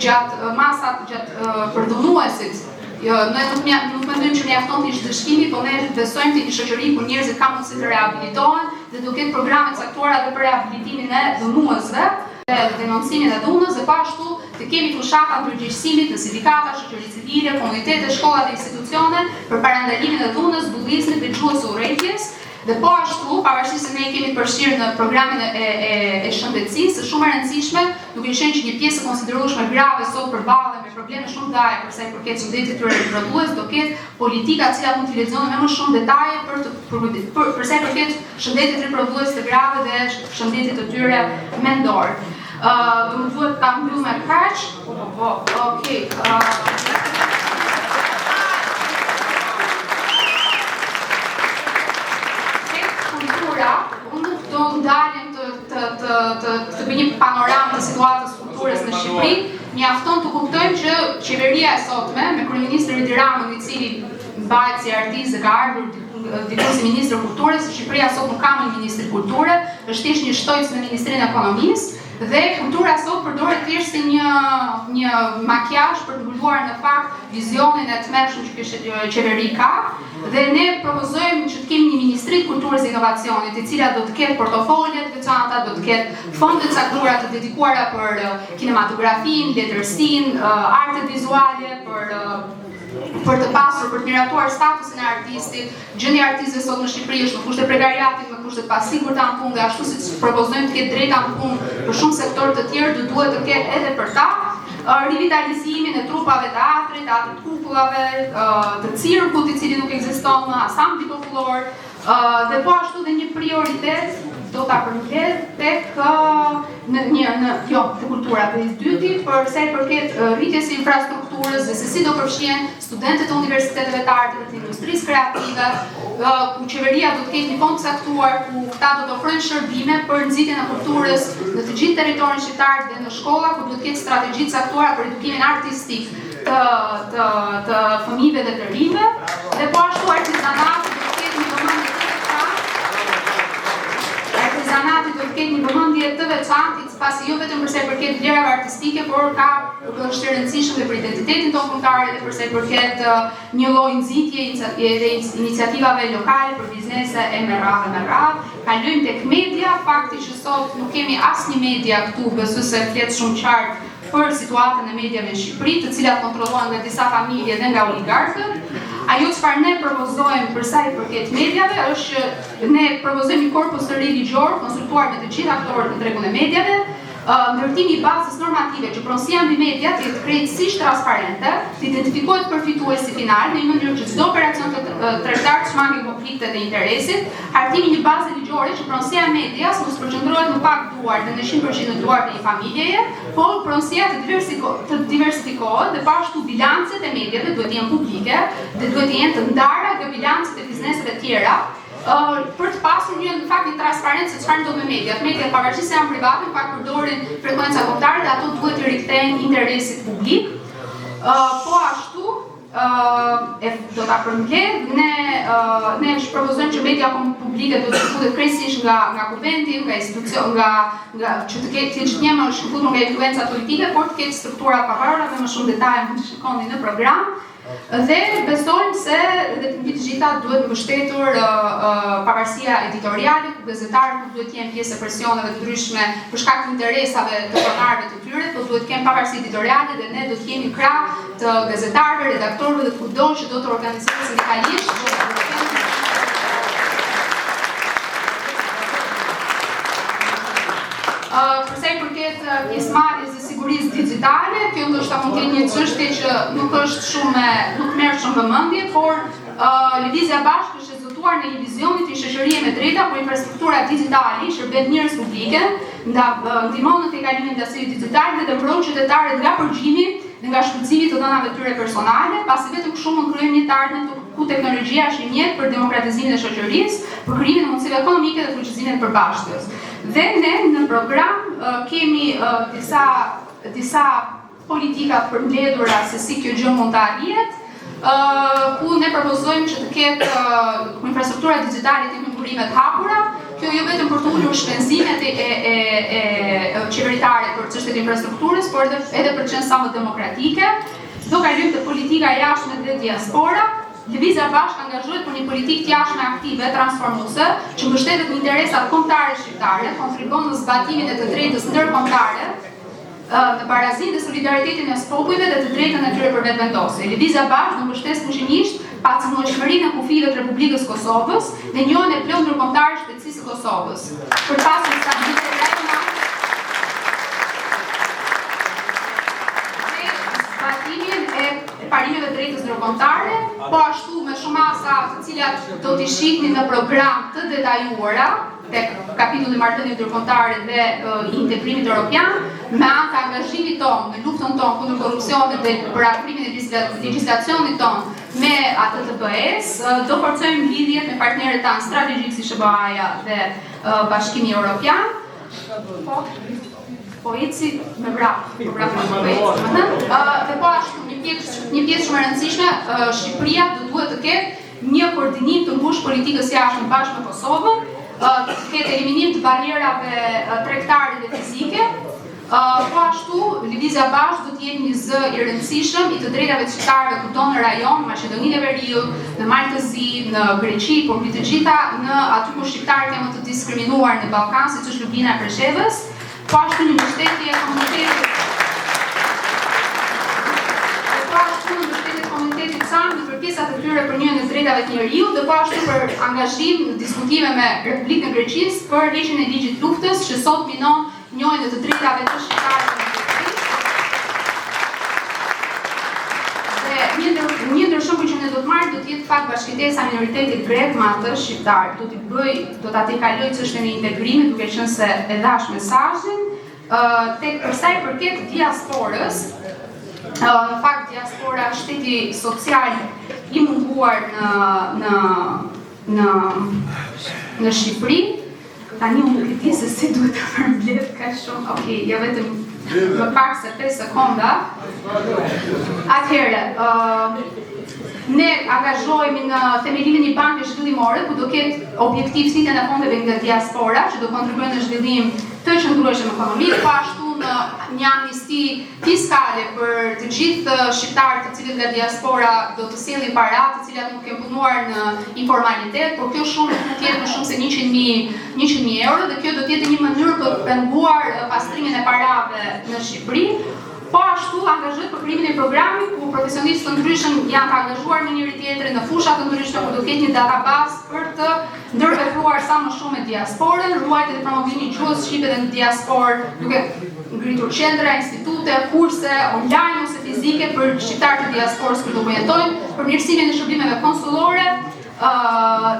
S6: gjatë masat gjatë për dhunuesit. Jo, ne nuk mja, nuk mendojmë që mjafton thjesht ndëshkimi, po ne besojmë te një shoqëri ku njerëzit kanë mundësi të rehabilitohen dhe do ketë programe të caktuara edhe për rehabilitimin e dhunuesve. dhe denoncimin e dhunës dhe po ashtu të kemi fushata ndërgjegjësimit në sindikata, shoqëri civile, komunitete, shkolla dhe institucione për parandalimin e dhunës, bullizmit dhe gjuhës së urrejtjes. Dhe po ashtu, pavarësisht se ne e kemi të përfshirë në programin e, e, e shëndetësisë, është shumë e rëndësishme, duke qenë që një pjesë e konsiderueshme grave sot përballen me probleme shumë të mëdha për sa i përket shëndetit të tyre riprodhues, do ketë politika të cilat mund t'i lexoni me më shumë detaje për të për, për, për sa i përket shëndetit riprodhues të grave dhe shëndetit të tyre mendor. Ë, uh, do më duhet ta mbyll me kaq. Po, po, po. Okej. Okay. Uh, kultura, unë nuk do ndalem të të të të të bëj një panoramë të situatës kulturës në Shqipëri, mjafton të kuptojmë që qeveria e sotme me kryeministrin Edi Ramën, i cili mbahet si artist dhe ka ardhur diku si ministër kulture, se Shqipëria sot nuk ka më një ministri kulture, është thjesht një shtojcë në Ministrinë e Ekonomisë dhe kultura sot përdoret thjesht si një një makiazh për të mbuluar në fakt vizionin e tmerrshëm që kjo qeveri ka dhe ne propozojmë që të kemi një ministri të kulturës dhe inovacionit, e cila do të ketë portofole të veçanta, do të ketë fonde të caktuara të dedikuara për kinematografinë, letërsinë, artet vizuale, për për të pasur, për të miratuar statusin e artistit, gjendja e artistëve sot në Shqipëri është në kushte prekariati, në kushte të pasigurta në punë dhe ashtu siç propozojmë të ketë drejta në punë për shumë sektorë të tjerë, do duhet të ketë edhe për ta rivitalizimin e trupave të teatrit, teatrit të kukullave, të cirkut i cili nuk ekziston më, ansambli popullor, dhe po ashtu dhe një prioritet do ta përmbledh tek në një në jo te kultura dhe i dyti për sa i përket rritjes së infrastrukturës dhe se si do përfshihen studentët e universiteteve të arteve të industrisë kreative, ku qeveria do të ketë një fond të caktuar ku këta do të ofrojnë shërbime për nxitjen e kulturës në të gjithë territorin shqiptar dhe në shkolla ku do të ketë strategji të caktuara për edukimin artistik të të të fëmijëve dhe të rinjve dhe po ashtu artizanati do të ketë një vëmendje të veçantë. Artizanati do të ketë një vëmendje të veçantë, pasi jo vetëm për sa i përket vlerave artistike, por ka është e rëndësishëm dhe për identitetin tonë kombëtar edhe për sa i përket një lloj nxitje edhe iniciativave lokale për biznese e me radhë e me radhë. Kalojmë tek media, fakti që sot nuk kemi asnjë media këtu, besoj se flet shumë qartë për situatën e mediave në Shqipëri, të cilat kontrollohen nga disa familje dhe nga oligarkët. Ajo çfarë ne propozojmë për sa i përket mediave është që ne propozojmë një korpus të ri ligjor, konsultuar me të gjithë aktorët në tregun e mediave, ndërtimi i bazës normative që pronësia mbi media të jetë krejtësisht transparente, të identifikohet përfituesi final në një mënyrë që çdo operacion të tregtar të shmangë konfliktet e interesit, hartimi i një baze ligjore që pronësia e medias mos përqendrohet në pak duar dhe në 100% në duart e një familjeje, por pronësia të diversifiko, të diversifikohet dhe po ashtu bilancet e mediave duhet të jenë publike dhe duhet të jenë të ndara nga bilancet e bizneseve tjera, për të pasur një në fakt një transparencë se çfarë ndodh me mediat. Mediat pavarësisht se janë private, në fakt përdorin frekuenca kombëtare dhe ato duhet të rikthehen interesit publik. Po ashtu, e do ta përmbledh, ne ne propozojmë që media publike duhet të shkëputet krejtësisht nga nga kuvendi, nga institucion, nga nga që të ketë të gjithnjë më shkëputur nga influenca politike, por të ketë struktura të pavarura me më shumë detaje mund të shikoni në program. Dhe besojmë se dhe mbi të gjitha duhet mbështetur pavarësia editoriale, ku gazetarët nuk duhet të jenë pjesë e presioneve të ndryshme për shkak të interesave të pronarëve të tyre, por duhet të kenë pavarësi editoriale dhe ne do të jemi krah të gazetarëve, redaktorëve dhe kujtdo që do të organizohet sindikalisht. Për sa i përket pjesëmarrjes dhe sigurisë digjitale, kjo ndoshta mund të jetë një çështje që nuk është shumë nuk merr shumë vëmendje, por Lëvizja Bashkë është e zotuar në një vizion të një shoqërie me drejta ku infrastruktura digjitale i shërben mirës publike, nda, ndihmon në tejkalimin e ndasive digjitale dhe mbron qytetarët nga përgjimi dhe nga shfrytëzimi i të dhënave tyre personale, pasi vetëm kështu mund të krijojmë një të ardhme ku teknologjia është një mjet për demokratizimin e shoqërisë, për krijimin e mundësive ekonomike dhe fuqizimin e përbashkët. Dhe ne në program kemi disa disa politika të përmbledhura se si kjo gjë mund të arrihet, ku ne propozojmë që të ketë ku infrastruktura digjitale të jetë burime të hapura, kjo jo vetëm për të ulur shpenzimet e, e, e, e qeveritare për çështjet e infrastrukturës, por edhe edhe për të qenë sa më demokratike. Do kalojmë te politika e jashtme dhe diaspora. Lëvizja Bashkë angazhohet për një politikë të jashtme aktive, transformuese, që mbështetet në interesat kombëtare shqiptare, kontribuon në zbatimin e të drejtës ndërkombëtare, në barazinë dhe solidaritetin mes popujve dhe të drejtën e tyre për vetëvendosje. Lëvizja Bashkë do mbështesë fuqimisht pacenueshmërinë e kufijve të Republikës së Kosovës dhe njohjen e plotë ndërkombëtare të shtetësisë së Kosovës, për të pasur stabilitet rajonal dhe zbatimin e parimeve të drejtës ndërkombëtare, po ashtu me shumë masa të cilat do t'i shihni në program të detajuara tek kapitulli marrëdhënieve ndërkombëtare dhe i integrimit europian, me anë të angazhimit tonë në luftën tonë kundër korrupsionit dhe për afrimin e legjislacionit tonë me atë të BE-së, do forcojmë lidhjet me partnerët tanë strategjikë si SHBA-ja dhe Bashkimi Europian. Po, po eci me vrap, po vrap po eci, domethënë. Dhe po ashtu një pjesë një pjesë shumë e rëndësishme, Shqipëria do duhet të ketë një koordinim të ngushtë politikës jashtme bashkë me Kosovën, të ketë eliminim të barrierave tregtare dhe fizike, Po ashtu, Lëvizja Bashkë do të jetë një zë i rëndësishëm i të drejtave të shqiptarëve kudo në rajon, në Maqedoninë e Veriut, në Mal të Zi, në Greqi, por mbi të gjitha në aty ku shqiptarët janë më të diskriminuar në Ballkan, siç është Lugina e Preshevës. Po ashtu një mbështetje e komunitetit dhe po ashtu në mbështetje të komunitetit çam në kërkesat e tyre për njohjen e të drejtave të njeriut dhe po ashtu për angazhim në diskutime me Republikën e Greqisë për heqjen e ligjit të luftës që sot minon njohjen e të drejtave të shqiptarëve në Shqipëri. Dhe një ndër një ndër shembujt që ne do të marrim do të jetë fakt bashkëjetesa e minoritetit grek me atë shqiptar. Do t'i bëj, do ta tejkaloj çështjen e integrimit duke qenë se e dhash mesazhin. Ë tek për sa i përket diasporës, në fakt diaspora është shteti social i munguar në në në në Shqipëri. Tani unë nuk e di se si duhet të përmbledh kaq shumë. Okej, okay, ja vetëm më pak se 5 sekonda. Atëherë, uh, ne angazhohemi në themelimin e një banke zhvillimore ku do ketë objektiv thithjen e fondeve nga diaspora që do kontribuojnë në zhvillim të qëndrueshëm ekonomik, po ashtu në një amnisti fiskale për të gjithë shqiptarët të cilët nga diaspora do të sjellin para, të cilat mund të kenë punuar në informalitet, por kjo shumë nuk mund të jetë më shumë se 100.000 100.000 euro dhe kjo do të jetë një mënyrë për të penguar pastrimin e parave në Shqipëri. Po ashtu angazhohet për krijimin e programit ku profesionistë të ndryshëm janë të angazhuar me njëri tjetrin në fusha të ndryshme ku do të ketë një database për të ndërvepruar sa më shumë me diasporën, ruajtjen dhe promovimin e gjuhës shqipe dhe në diasporë, duke ngritur qendra, institute, kurse online ose fizike për shqiptarët e diasporës kudo ku jetojnë, përmirësimin e shërbimeve konsullore,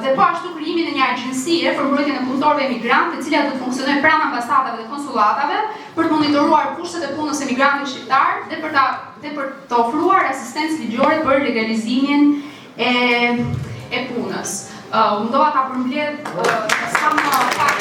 S6: dhe po ashtu krijimin e një agjencie për mbrojtjen e punëtorëve emigrantë, e cila do të funksionojë pranë ambasadave dhe konsullatave për të monitoruar kushtet e punës së emigrantëve shqiptarë dhe për ta dhe për të ofruar asistencë ligjore për legalizimin e e punës. Uh, u mundova ta përmbledh uh, sa më pak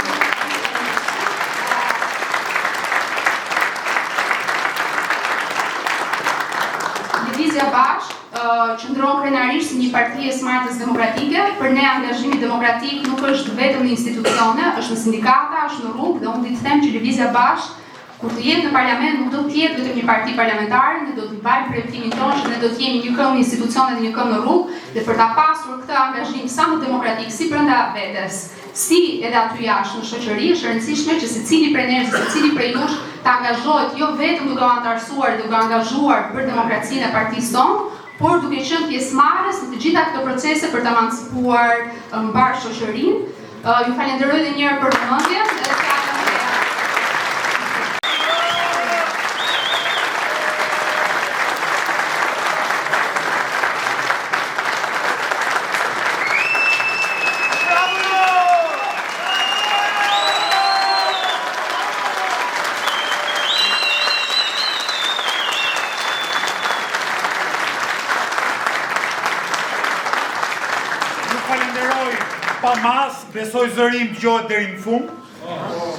S6: Lëvizja Bashkë uh, qëndron krenarisht si një parti e së majtës demokratike. Për ne angazhimi demokratik nuk është vetëm në institucione, është në sindikata, është në rrugë dhe unë di të them që Lëvizja Bashkë Kur të jetë në parlament nuk do të jetë vetëm një parti parlamentare, ne do të mbajmë premtimin tonë që ne do të jemi një këmbë në institucione dhe një këmbë në rrugë dhe për ta pasur këtë angazhim sa më demokratik si brenda vetes, si edhe aty jashtë në shoqëri, është e rëndësishme që secili prej nesh dhe secili prej jush të angazhohet jo vetëm duke u anëtarësuar dhe duke u angazhuar për demokracinë e partisë sonë, por duke qenë pjesëmarrës në të gjitha këto procese për të emancipuar mbarë shoqërinë. Ju falenderoj edhe një herë për vëmendjen dhe fjalën e
S7: Ju falenderoj pa masë, besoj zëri im dëgjohet deri në fund.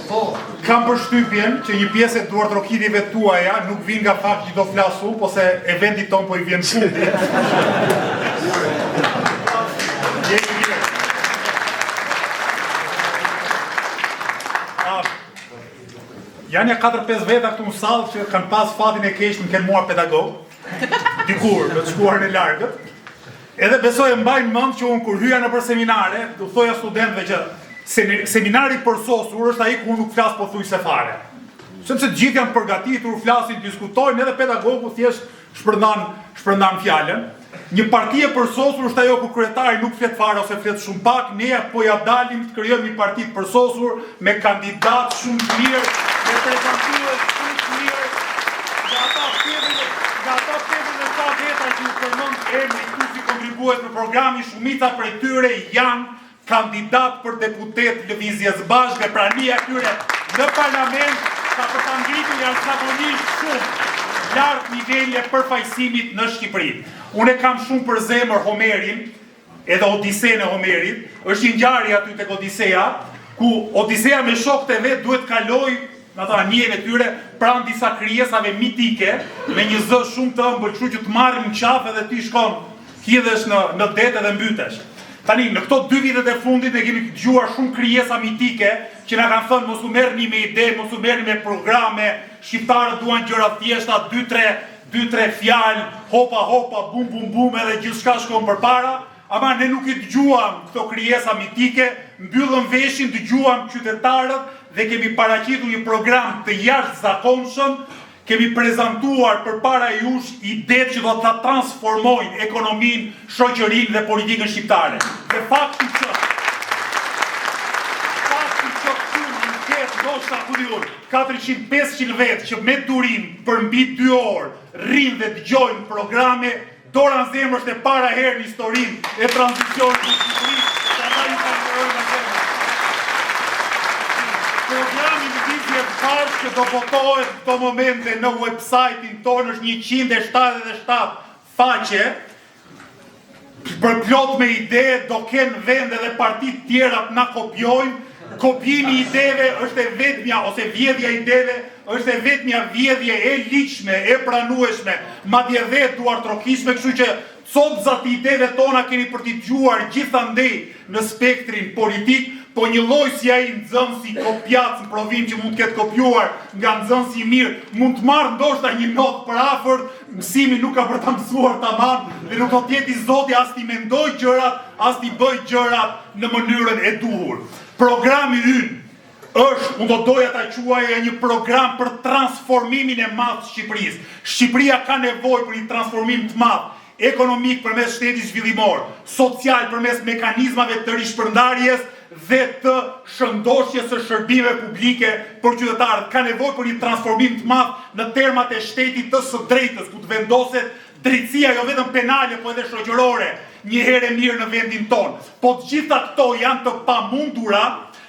S7: Po. Kam përshtypjen që një pjesë e duartrokitjeve tuaja nuk vijnë nga fakti që do flas unë, po se eventit tonë po i vjen fundi. Jeni mirë. Ah, Janë ja 4-5 veta këtu në sallë që kanë pas fatin e keq të më kenë mua pedagog. Dikur, në të shkuarën e largët. Edhe besoj e mbajnë mend që unë kur hyja nëpër seminare, u thoja studentëve që seminari i përsosur është ai ku unë nuk flas pothuajse fare. Sepse të gjithë janë përgatitur, flasin, diskutojnë, edhe pedagogu thjesht shpërndan shpërndan fjalën. Një parti e përsosur është ajo ku kryetari nuk flet fare ose flet shumë pak, ne po ia dalim të krijojmë një parti të përsosur me kandidatë shumë të mirë, me prezantues shumë të mirë, nga ata 50 nga ata 57 veta që u përmend emri këtu si kontribues për programin, shumica prej tyre janë kandidatë për deputetë të Lëvizjes Bashkë dhe prania e tyre në parlament ka për ta ngritur jashtëzakonisht shumë lart nivelin e përfaqësimit në Shqipëri. Unë e kam shumë për zemër Homerin, edhe Odisenë e Homerit, është një ngjarje aty tek Odisea, ku Odisea me shokët e vet duhet të kalojë në ato anijen e tyre pranë disa krijesave mitike me një zë shumë të ëmbël, kështu që të marrin në qafë edhe ti shkon hidhesh në në det edhe mbytesh. Tani, në këto dy vitet e fundit ne kemi dëgjuar shumë krijesa mitike që na kanë thënë mos u merrni me ide, mos u merrni me programe, shqiptarët duan gjëra të thjeshta, dy tre dy tre fjalë, hopa hopa, bum bum bum edhe gjithçka shkon përpara, ama ne nuk i dëgjuam këto krijesa mitike, mbyllëm veshin, dëgjuam qytetarët dhe kemi paraqitur një program të jashtëzakonshëm, kemi prezantuar përpara jush idetë që do ta transformojnë ekonominë, shoqërinë dhe politikën shqiptare. Dhe fakti që fakti që këtu mund të ketë ndoshta ku di unë 400 500 vetë që me durim për mbi 2 orë rrinë dhe dëgjojnë programe Dora në zemër është e para herë në historinë e tranzicionit në Shqipëri, prandaj ju falenderoj nga zemra. Programi Lëvizjes Bashkë që do botohet në këto momente në website-in tonë është 177 faqe, përplot me ide, do kenë vend edhe partitë tjera të na kopjojnë, kopjimi i ideve është e vetmja ose vjedhja e ideve është e vetmja vjedhje e ligjshme, e pranueshme, madje dhe e duartrokitshme, kështu që copëza të ideve tona keni për t'i dëgjuar gjithandej në spektrin politik, po njëlloj si ai nxënësi kopjac në provim që mund të ketë kopjuar nga nxënësi i mirë, mund të marrë ndoshta një notë përafërt, mësimin nuk ka për ta mësuar tamam dhe nuk do të jetë i zoti as t'i mendojë gjërat, as t'i bëjë gjërat në mënyrën e duhur. Programi ynë është, unë do doja ta quaja një program për transformimin e madh të Shqipërisë. Shqipëria ka nevojë për një transformim të madh ekonomik përmes shtetit zhvillimor, social përmes mekanizmave të rishpërndarjes dhe të shëndoshjes së shërbimeve publike për qytetarët. Ka nevojë për një transformim të madh në termat e shtetit të së drejtës, ku të vendoset drejtësia jo vetëm penale, po edhe shoqërore, një herë e mirë në vendin tonë. Po të gjitha këto janë të pamundura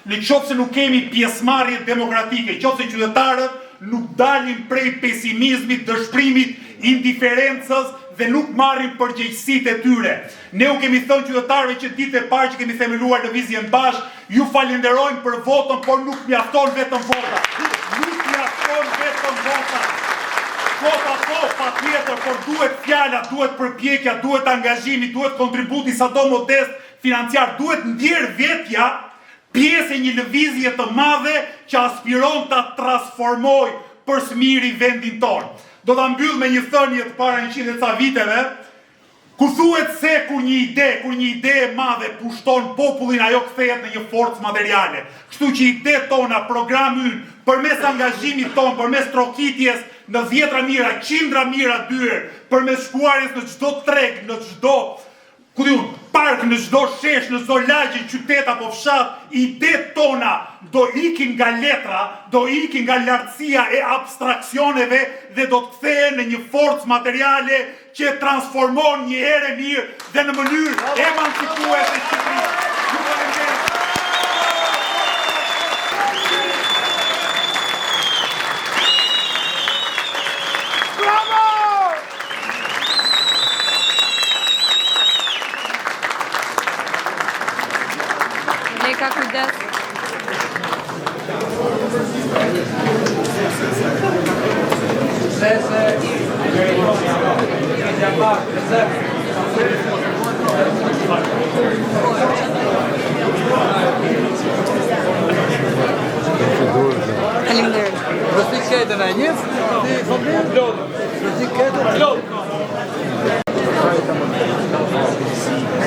S7: në qoftë se nuk kemi pjesëmarrje demokratike, qoftë se qytetarët nuk dalin prej pesimizmit, dëshpërimit, indiferencës dhe nuk marrin përgjegjësitë e tyre. Ne u kemi thënë qytetarëve që ditën e parë që kemi themeluar Lëvizjen Bashkë, ju falenderojmë për votën, por nuk mjafton vetëm vota. Nuk mjafton vetëm vota. Vota po, patjetër, por duhet fjala, duhet përpjekja, duhet angazhimi, duhet kontributi sado modest financiar, duhet ndjerë vetja pjesë e një lëvizje të madhe që aspiron ta transformojë për së miri vendin tonë. Do ta mbyll me një thënie të para 100 e ca viteve, ku thuhet se kur një ide, kur një ide e madhe pushton popullin, ajo kthehet në një forcë materiale. Kështu që idetë tona, programi ynë, përmes angazhimit tonë, përmes trokitjes në dhjetra mijëra, qindra mijëra dyer, përmes shkuarjes në çdo treg, në çdo ku di unë, park në çdo shesh, në çdo lagje, qytet apo fshat, idetë tona do ikin nga letra, do ikin nga lartësia e abstraksioneve dhe do të kthehen në një forcë materiale që e transformon një herë e mirë dhe në mënyrë emancipuese Shqipërinë. Ju faleminderit.
S8: Bravo! Leka, kujdes. Faleminderit.